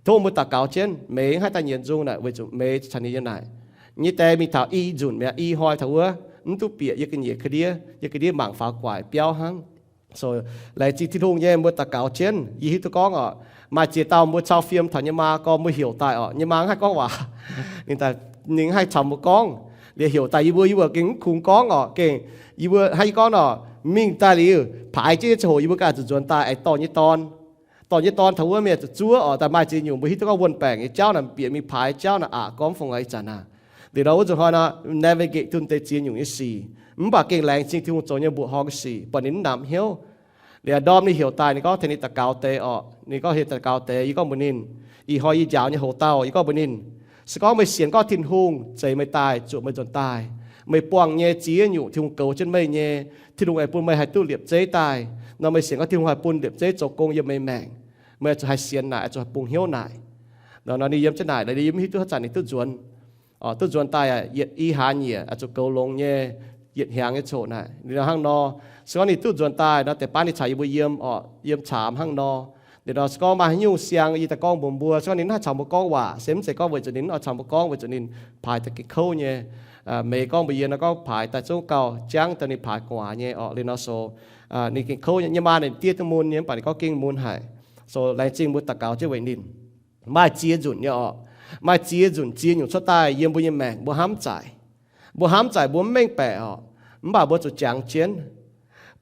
tov mbuo daux gaux jienv, Meix haih daaih nyiemc nzung naaic weic zuqc Meix caux ninh yiem naaic. Nyei die mingh taux i nzunc mi'aqv, i hnoi taux wuov, mv duqv bieqc yie ga'nyiec ga'ndiev, yie ga'ndiev mangc faaux guaic biauv hnangv. So, laengz zingh Tin-Hungh nyei, mbuo daux gaux jienv. Yie hiuv duqv gorngv orqc, maaih ziex dauh mbuo cau fiem taux nyei maa gorx mbuo heuc daaih orqc, nyei maa mv haih gorngv waac. Ninh, ninh mv haih caux mbuo gorngv. Liuz heuc daaih yie mbuo, yie mbuo gengh mv kungx gorngv orqc, gengh yie mbuo hnangv yie gorngv orqc, mingh daaih liuz, paaix jienv nyei ziangh hoc yie mbuo ganh zuqc nzuonx daaih aengx dorh nyei dorn. Dorh nyei dorn taux wuov mienh zuqc zuov orqc, daaih maaih ziex nyungc mbuo hiuv duqv gorngv wuon baengc nyei jauv naaic, bieqc mingh paaix jauv naaic aqc gorngv fongc aqv ih zanc naaic. Liuz nor wuov zuqc hnoi nor, navigate dunh deix ziex nyungc nyei sic. Mv baac gengh laengz zingh Tin-Hungh zoux nyei mbuoqc horngh sic, buatc ninh mv namx hnyouv. Liuz ndorm ninh heuc daaih, ninh gorngv tengx ninh daux gaux deix orqc. Ninh gorngv heuc daux gaux deix, yie gorngv mbuox ninh, ih hnoi yie njaaux nyei hoc-dauh, yie gorngv mbuox ninh, se gorngv meih sienx gorngv Tin-Hungh zeix meih daaih, zuoqc meih nzuonx daaih, meih buangh nyei ziex nyungc Tin-Hungh goux jienv meih nyei, Tin-Hungh aengx bun meih haih duqv liepc zeiv daaih. Nor meih sienx gorngv Tin-Hungh haih bun liepc zeiv zoux gong yiem meih maengc, meih zuqc haih sienx naaic, zuqc haih bungx hnyouv naaic. Nor ninh yiem jienv naaic, ninh yiem mv hiuv duqv haaix zanc ninh duqv nzuonx. Duqv nzuonx daaih yietc i hlaax nyieqc, zuqc goux longx nyei. yietc hnyangx nyei coqv naaic. Ninh nor hnangv nor, se gorngv ninh duqv nzuonx daaih nor, deix baav ninh caux yie mbuo yiem orqc, yiem caamx hnangv nor. Liuz nor se gorngv maaih haaix nyungc siang yie daaih gorngv mbuox mbuo, se gorngv ninh maiv haih caux mbuo gorngv waac, se mv zeiz gorngv weic zuqc ninh maiv oix caux mbuo gorngv, weic zuqc ninh paaix daaih gengh kouv nyei. Meix gorngv mbuox yie nor gorngv paaix daaih zungv gauh jangv daaih ninh paaix gu'nguaaz nyei orqc. Liuz nor so ninh gengh kouv nyei. Nyei maa ninh diev duqv mun nyei, mv baac ninh gorngv gengh mun haic. So laengz zingh mbuo daux gaux jienv weic ninh. Maaih ziex nzunc nyei orqc. Maaih ziex nzunc ziex nyungc cuotv daaih yiem mbuo nyei maengc mbuo hnamv zaic. Mbuo hnamv zaic mbuo mv mengh baeqc orqc, mv baac mbuo zuqc jangx jienv.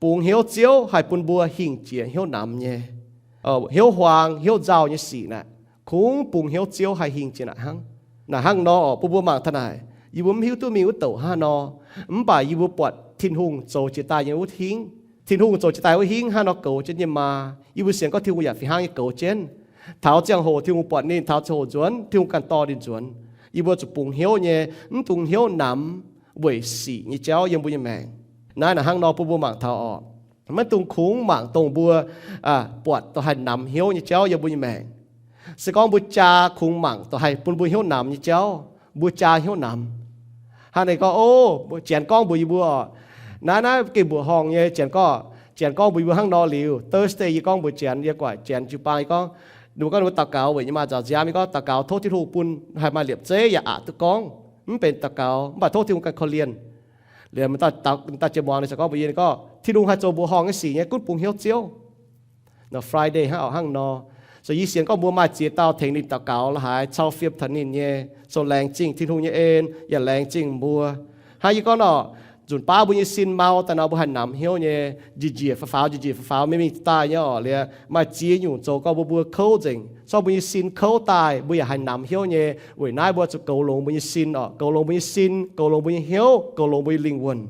Bungx hnyouv Ziouv haih bun mbuo hingh jiex hnyouv namx nyei, hnyouv huaang hnyouv nzauh nyei sic naaic. Kungx bungx hnyouv Ziouv haih hingh jiex naaic hnangv. Naaic hnangv nor orqc, bun mbuo mangc taux naaic, yie mbuo mv hiuv duqv mingh wuov douc hnangv nor, mv baac yie mbuo buatc Tin-Hungh zoux jiex daaih nyei wuov hingv. Tin-Hungh zoux jiex daaih wuov hingv hnangv nor goux jienv nyei maa. Yie mbuo sienx gorngv Tin-Hungh yaac fih hnangv nyei goux jienv. Taux ziangh hoc Tin-Hungh buatc ninh, taux ziangh hoc nzuonx Tin-Hungh ganh dorh ninh nzuonx. Yie mbuo zuqc bungx hnyouv nyei, mv dungx hnyouv namx weic sic nyei jauv yiem mbuo nyei maengc. Naaiv naaic hnangv nor bun mbuo mangc taux orqc, maiv dungx kungx mangc dongh mbuo buatc dongh haih namx hnyouv nyei jauv yiem mbuo nyei maengc. Se gorngv mbuo jaa kungx mangc dongh haih bun mbuo hnyouv namx nyei jauv, mbuo jaa hnyouv namx. Hnangv naaic gorngv, o, Janx gorngv mbuox yie mbuo orqc, naaiv naaiv gengh mbuoqc horngh nyei. Janx gorngv, Janx gorngv mbuox yie mbuo hnangv nor liuz, Thursday yie gorngv mbuox Janx, yie guaaic Janx jiu-baang, yie gorngv, ninh mbuo gorngv ninh mbuo daux gaux weic nyei maa nzaaux nziaamv, yie gorngv daux gaux tov Tin-Hungh bun haih maaih liepc zeiv yaac aqc duqv gorngv, mv benx daux gaux mv baac tov Tin-Hungh ganh korv-lienh. Liuz daaih jiex muangx ninh ziouc gorngv mbuox yie, ninh gorngv Tin-Hungh haih zoux mbuoqc horngh nyei sic nyei, gunv bungx hnyouv Ziouv. Nor Friday hnangv orqc, hnangv nor. So yie sienx gorngv mbuo maaih ziex dauh tengx ninh daux gaux la'haaix, cau fiem taux ninh nyei. So laengz zingh Tin-Hungh nyei en yaac laengz zingh mbuo. Hnangv yie gorngv orqc, nzunc baav mbuo nyei sin mau daaih nor mbuo haih namx hnyouv nyei, njiec njiec faaux faaux, njiec njiec faaux faaux, mingh mingh daaih nyei orqc. Liuz maaih ziex nyungc zoux gorngv mbuo, mbuo kouv nzengc. Se gorngv mbuo nyei sin kouv daaih mbuo yaac haih namx hnyouv nyei. Weic naaiv mbuo zuqc goux longx mbuo nyei sin orqc, goux longx mbuo nyei sin, goux longx mbuo nyei hnyouv, goux longx mbuo nyei lingh wuonh.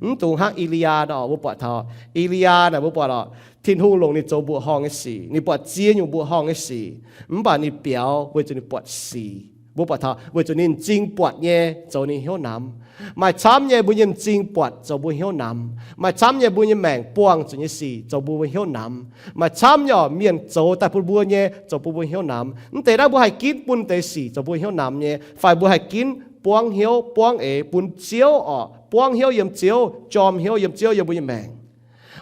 Mv dungx hnangv E^li^yaa nor, mbuo buatc taux E^li^yaa naaic, mbuo buatc orqc, Tin-Hungh longc ninh zoux mbuoqc horngh nyei sic. Ninh buatc ziex nyungc mbuoqc horngh nyei sic, mv baac ninh biaux weic zuqc ninh buatc sic. Mbuo buatc taux weic zuqc ninh m'zing buatc nyei zoux ninh hnyouv namx. Maaih camv nyei mbuo nyei m'zing buatc zoux mbuo hnyouv namx. Maaih camv nyei mbuo nyei maengc buangh zuqc nyei sic zoux mbuo hnyouv namx. Maaih camv nyei orqc, mienh zoux daaih bun mbuo nyei zoux bun mbuo hnyouv namx. Mv deix naaiv mbuo haih ginv bun deix sic zoux mbuo hnyouv namx nyei, fai mbuo haih ginv buangv hnyouv buangv eix bun Ziouv orqc, buangv hnyouv yiem Ziouv, jorm hnyouv yiem Ziouv yiem mbuo nyei maengc.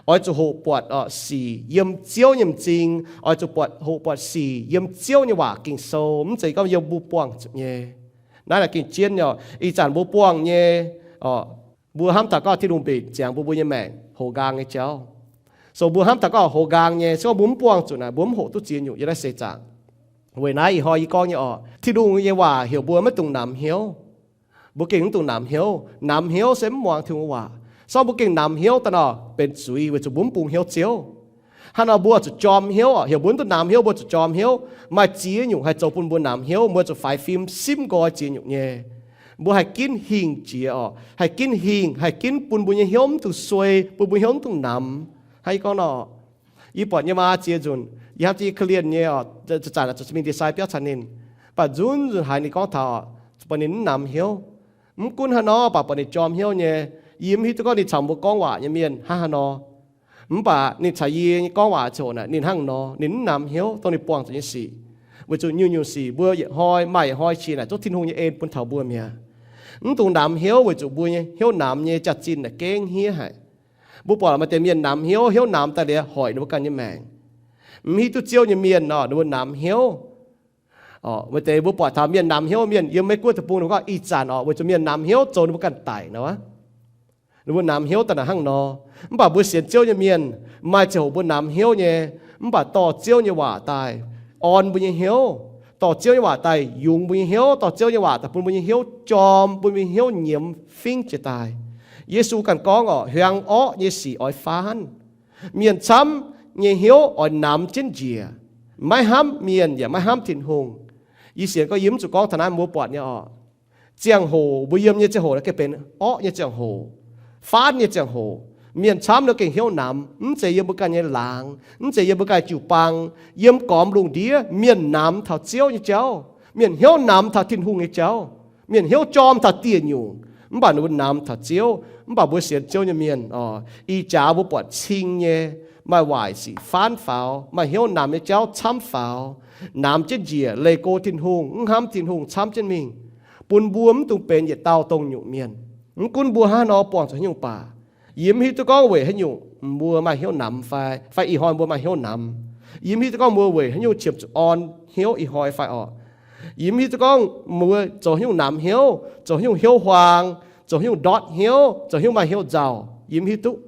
Oix zuqc hoqc buatc orqc sic yiem Ziouv nyei m'zing. Oix zuqc buatc, hoqc buatc sic yiem Ziouv nyei waac Ging-Sou, mv zeiz gorngv yiem mbuo buangh zuqc nyei. Naaiv naaic gengh jienv nyei orqc. Ih zanc mbuo buangh nyei orqc, mbuo hnamv taux gorngv Tin-Hungh mbenc ziangx mbuo, mbuo nyei maengc hoz nqaang nyei jauv. So mbuo hnamv taux gorngv hoz nqaang nyei, se gorngv mbuo mv buangh zuqc naaic, mbuo mv hoqc duqv ziex nyungc yiem naaiv seix zaangc. Weic naaiv ih hnoi yie gorngv nyei orqc, Tin-Hungh nyei waac heuc mbuo maiv dungx namx hnyouv. Mbuo gengh mv dungx namx hnyouv. Namx hnyouv se mv muangx Tin-Hungh waac. Se gorngv mbuo gengh namx hnyouv daaih nor, benx zuiz weic zuqc mbuo mv bungx hnyouv Ziouv. Hnangv nor mbuo zuqc jorm hnyouv orqc. Heuc mbuo mv dungx namx hnyouv, mbuo zuqc jorm hnyouv. Maaih ziex nyungc haih zoux bun mbuo namx hnyouv, mbuo zuqc faix fim simv nqoi ziex nyungc nyei. Mbuo haih ginv hingh jiex orqc. Haih ginv hingh, haih ginv bun mbuo nyei hnyouv mv dungx suei, bun mbuo hnyouv mv dungx namx. Hnangv yie gorngv nor, yie buatc nyei maa ziex nzunc, yie hnamv jienv yie korv-lienh nyei orqc, zanc-zanc zuqc mingh ndie-sai biauv caux ninh. Mv baac nzunc nzunc haiz ninh gorngv taux, buatc ninh mv namx hnyouv. Mv gunv hnangv nor, mv baac buatc ninh jorm hnyouv nyei. Yie mv hiuv duqv gorngv ninh caux mbuo gorngv waac nyei mienh hnangv haaix nor. Mv baac ninh caux yie nyei gorngv waac ziouc naaic ninh hnangv nor, ninh mv namx hnyouv dongh ninh buangh zuqc nyei sic. Weic zuqc nyungc-nyungc sic mbuo yietc hnoi maaih yietc hnoi qiex naaic zungv Tin-Hungh nyei en bun taux mbuo mi'aqv. Mv dungx namx hnyouv weic zuqc mbuo nyei hnyouv namx nyei jaax-zinh naaic gengh hniev haic. Mbuo buatc maaih deix mienh namx hnyouv, hnyouv namx daaih liuz hoic ninh mbuo ganh nyei maengc. Mv hiuv duqv Ziouv nyei mienh nor, ninh mbuo namx hnyouv. Orqc, maaih deix mbuo buatc taux mienh namx hnyouv mienh yiem Meiv Guoqv deic-bung, ninh mbuo gorngv ih zanc orqc, weic zuqc mienh namx hnyouv zoux ninh mbuo ganh daic nor, ninh mbuo namx hnyouv daaih naaic hnangv nor. Mv baac mbuo sienx Ziouv nyei mienh, maaih ziangh hoc mbuo namx hnyouv nyei, mv baac dorh Ziouv nyei waac daaih orn mbuo nyei hnyouv, dorh Ziouv nyei waac daaih yungz mbuo nyei hnyouv, dorh Ziouv nyei waac daaih bun mbuo nyei hnyouv jorm, bun mbuo nyei hnyouv nyiemz fingv jiez daaih. Yesu ganh gorngv orqc, hiuang orqv nyei sic oix faanv. Mienh camv nyei hnyouv oix namx jienv njiec, maiv hnamv mienh yaac maiv hnamv Tin-Hungh. Yie sienx gorngv yie mv zuqc gorngv taux naaiv, mbuo buatc nyei orqc, ziangh hoc mbuo yiem nyei ziangh hoc naaiv gengh benx orqv nyei ziangh hoc, faanv nyei ziangh hoc. Mienh camv nor gengh hnyouv namx, mv zeiz yiem mbuo ganh nyei laangz, mv zeiz yiem mbuo ganh jiu-baang, yiem gormx lungh ndiev mienh namx taux Ziouv nyei jauv, mienh hnyouv namx taux Tin-Hungh nyei jauv, mienh hnyouv jorm taux dieh nyungc. Mv baac ninh mbuo namx taux Ziouv. Mv baac mbuo sienx Ziouv nyei mienh orqc, ih jaax mbuo buatc cing nyei, maaih waaic sic faanv faaux, maaih hnyouv namx nyei jauv camv faaux, namx jienv njiec leih go Tin-Hungh, mv hnamv Tin-Hungh camv jienv mingh, bun mbuo mv dungx benx yietc dauh dongh nyungc mienh. Mv gunv mbuo hnangv haaix nor buangh zuqc haaix nyungc baac, yie mv hiuv duqv gorngv weic haaix nyungc mbuo maaih hnyouv namx fai, fai ih hnoi mbuo maaih hnyouv namx. Yie mv hiuv duqv gorngv mbuo weic haaix nyungc qiemx zuqc orn hnyouv ih hnoi fai orqc. Yie mv hiuv duqv gorngv mbuo zoux haaix nyungc namx hnyouv, zoux haaix nyungc hnyouv huaang, zoux haaix nyungc ndortv hnyouv, zoux haaix nyungc maaih hnyouv nzauh, yie mv hiuv duqv.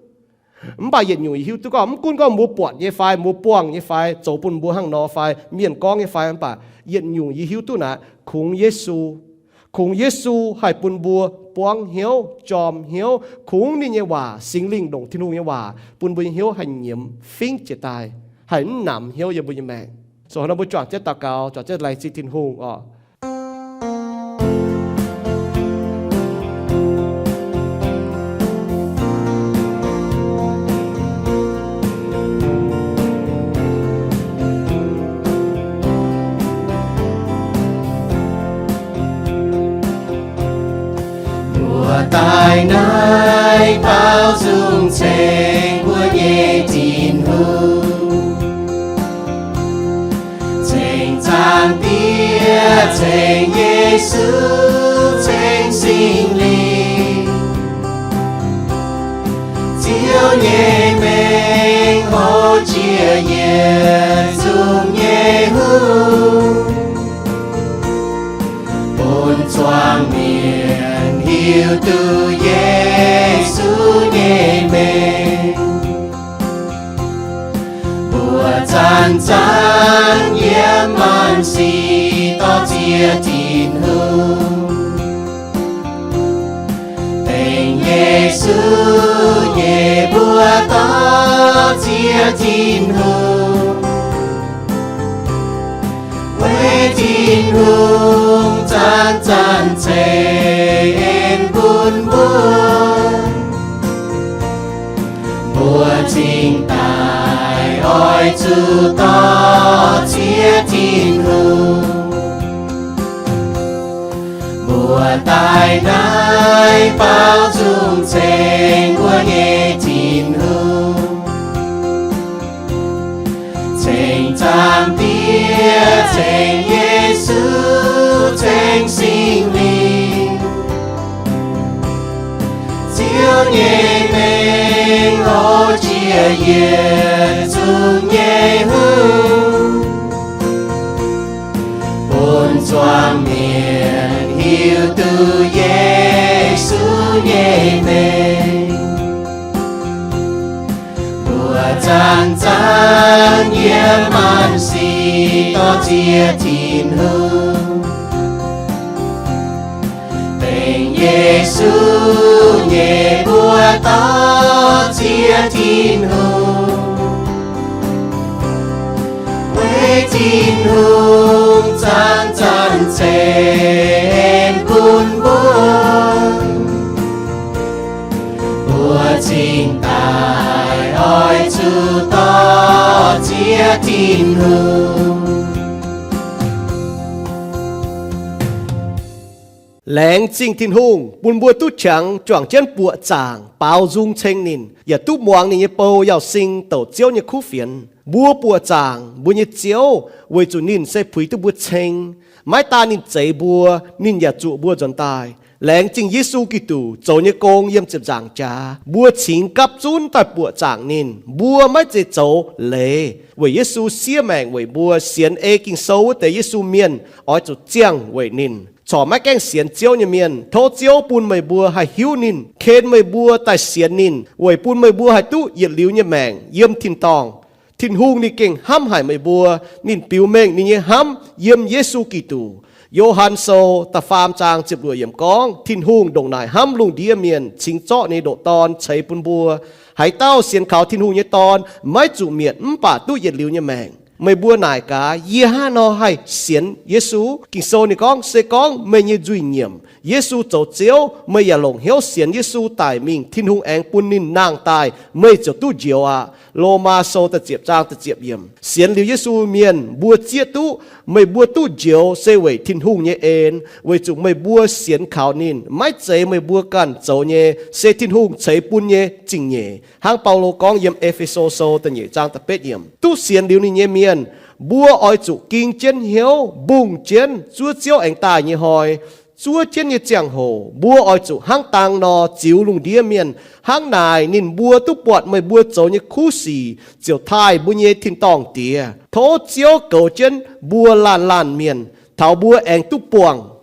Mv baac yietc nyungc yie hiuv duqv gorngv, mv gunv gorngv mbuo buatc nyei fai, mbuo buangh nyei fai, zoux bun mbuo hnangv nor fai, mienh gorngv nyei fai, mv baac yietc nyungc yie hiuv duqv naaic, kungx Yesu, kungx Yesu haih bun mbuo buangv hnyouv, jorm hnyouv, kungx ninh nyei waac, Singx Lingh ndongc Tin-Hungh nyei waac bun mbuo nyei hnyouv haih nyiemz fingv jiez daaih, haih mv namx hnyouv yiem mbuo nyei maengc. So hnangv nor mbuo juangc jienv daux gaux, juangc jienv laengz zingh Tin-Hungh oc. Mbuo daaih naaiv baaux nzung ceng mbuo nyei Tin-Hungh, ceng Zaangc Diex, ceng Yesu, ceng Singx Lingh. Ziouv nyei mengh hoz jiex yietc zungv nyei hungh, bun zuangx mienh hiuv duqv Yesu nyei mengh. Mbuo zanc-zanc yiem maanc sic dorh ziex Tin-Hungh. Dengv Yesu nyei mbuox dorh ziex Tin-Hungh. Weic Tin-Hungh zanc-zanc ceix en bun mbuo, mbuo cingx daaih oix zuqc dorh ziex Tin-Hungh. Mbuo daaih naaiv baaux nzung ceng mbuo nyei Tin-Hungh, ceng Zaangc Diex, ceng Yesu, ceng Singx Lingh. Ziouv nyei mengh hoz jiex yietc zungv nyei hungh, bun zuangx mienh hiuv duqv Yesu nyei mengh. Mbuo zanc-zanc yiem maanc sic dorh ziex Tin-Hungh. Dengv Yesu nyei mbuox dorh ziex Tin-Hungh. Weic Tin-Hungh zanc-zanc ceix en bun mbuo, mbuo cingx daaih oix zuqc dorh ziex Tin-Hungh. Laengz zingh Tin-Hungh bun mbuo duqv qangx juangc jienv buoqc zaangc baaux nzung ceng ninh, yaac duqv muangx ninh nyei bou Yauh Sing douc Ziouv nyei kuv fienx. Mbuo buoqc zaangc mbuo nyei Ziouv weic zuqc ninh se puix duqv mbuo ceng. Maiv daan ninh zeix mbuo, ninh yaac zuoqc mbuo nzuonx daaih. Laengz zingh Yesu Giduc zoux nyei gong yiem ziepc nzaangc jaax, mbuo cingx gapv zunv daaih buoqc zaangc ninh. Mbuo maiv zeiz zoux leiz, weic Yesu siev maengc weic mbuo. Sienx ei Ging-Sou wuov deix Yesu mienh oix zuqc ziangh weic ninh. Corc maiv gaengh sienx Ziouv nyei mienh, tov Ziouv bun meih mbuo haih hiuv ninh, ken meih mbuo daaih sienx ninh, weic bun meih mbuo haih duqv yietc liuz nyei maengc yiem tin-dorngh. Tin-Hungh ninh gengh hnamv haic meih mbuo. Ninh biux mengh ninh nyei hnamv yiem Yesu Giduc. Yo^han Sou da'faam zaang ziepc luoqc yiemc gorngv, Tin-Hungh ndongc naaic hnamv lungh ndiev mienh, cingx zorqv ninh nyei ndoqc Dorn ceix bun mbuo. Haaix dauh sienx kaux Tin-Hungh nyei Dorn maiv zuqc mietc mv baac duqv yietc liuz nyei maengc. Meih mbuo naaic gaax, yie hnangv haaix nor haih sienx Yesu? Ging-Sou ninh gorngv, se gorngv meih nyei nzuih nyiemc, Yesu zoux Ziouv, meih yaac longc hnyouv sienx Yesu daic mingh, Tin-Hungh aengx bun ninh nangh daaih, meih ziouc duqv njoux aqv. Lomaa Sou da'ziepc zaang da'ziepc yiemc. Sienx liuz Yesu mienh mbuo zieqv duqv, meih mbuo duqv njoux se weic Tin-Hungh nyei en, weic zuqc meih mbuo sienx kaux ninh. Maiv zeiz meih mbuo ganh zoux nyei, se Tin-Hungh ceix bun nyei zingh nyeic. Hnangv Baulo gorngv yiem E^fe^so Sou da'nyeic zaang da'betv yiemc. Duqv sienx liuz ninh nyei mienh, mbuo oix zuqc ging jienv hnyouv, mbungh jienv zuov Ziouv aengx daaih nyei hnoi, zuov jienv nyei ziangh hoc, mbuo oix zuqc hnangv dang nor ziux lungh ndiev mienh. Hnangv naaic ninh mbuo duqv buatc meih mbuo zoux nyei kuv sic ziouc taaih mbuo nyei tin-dorngh Diex. Tov Ziouv goux jienv mbuo laanh laanh mienh taux mbuo aengx duqv buangh.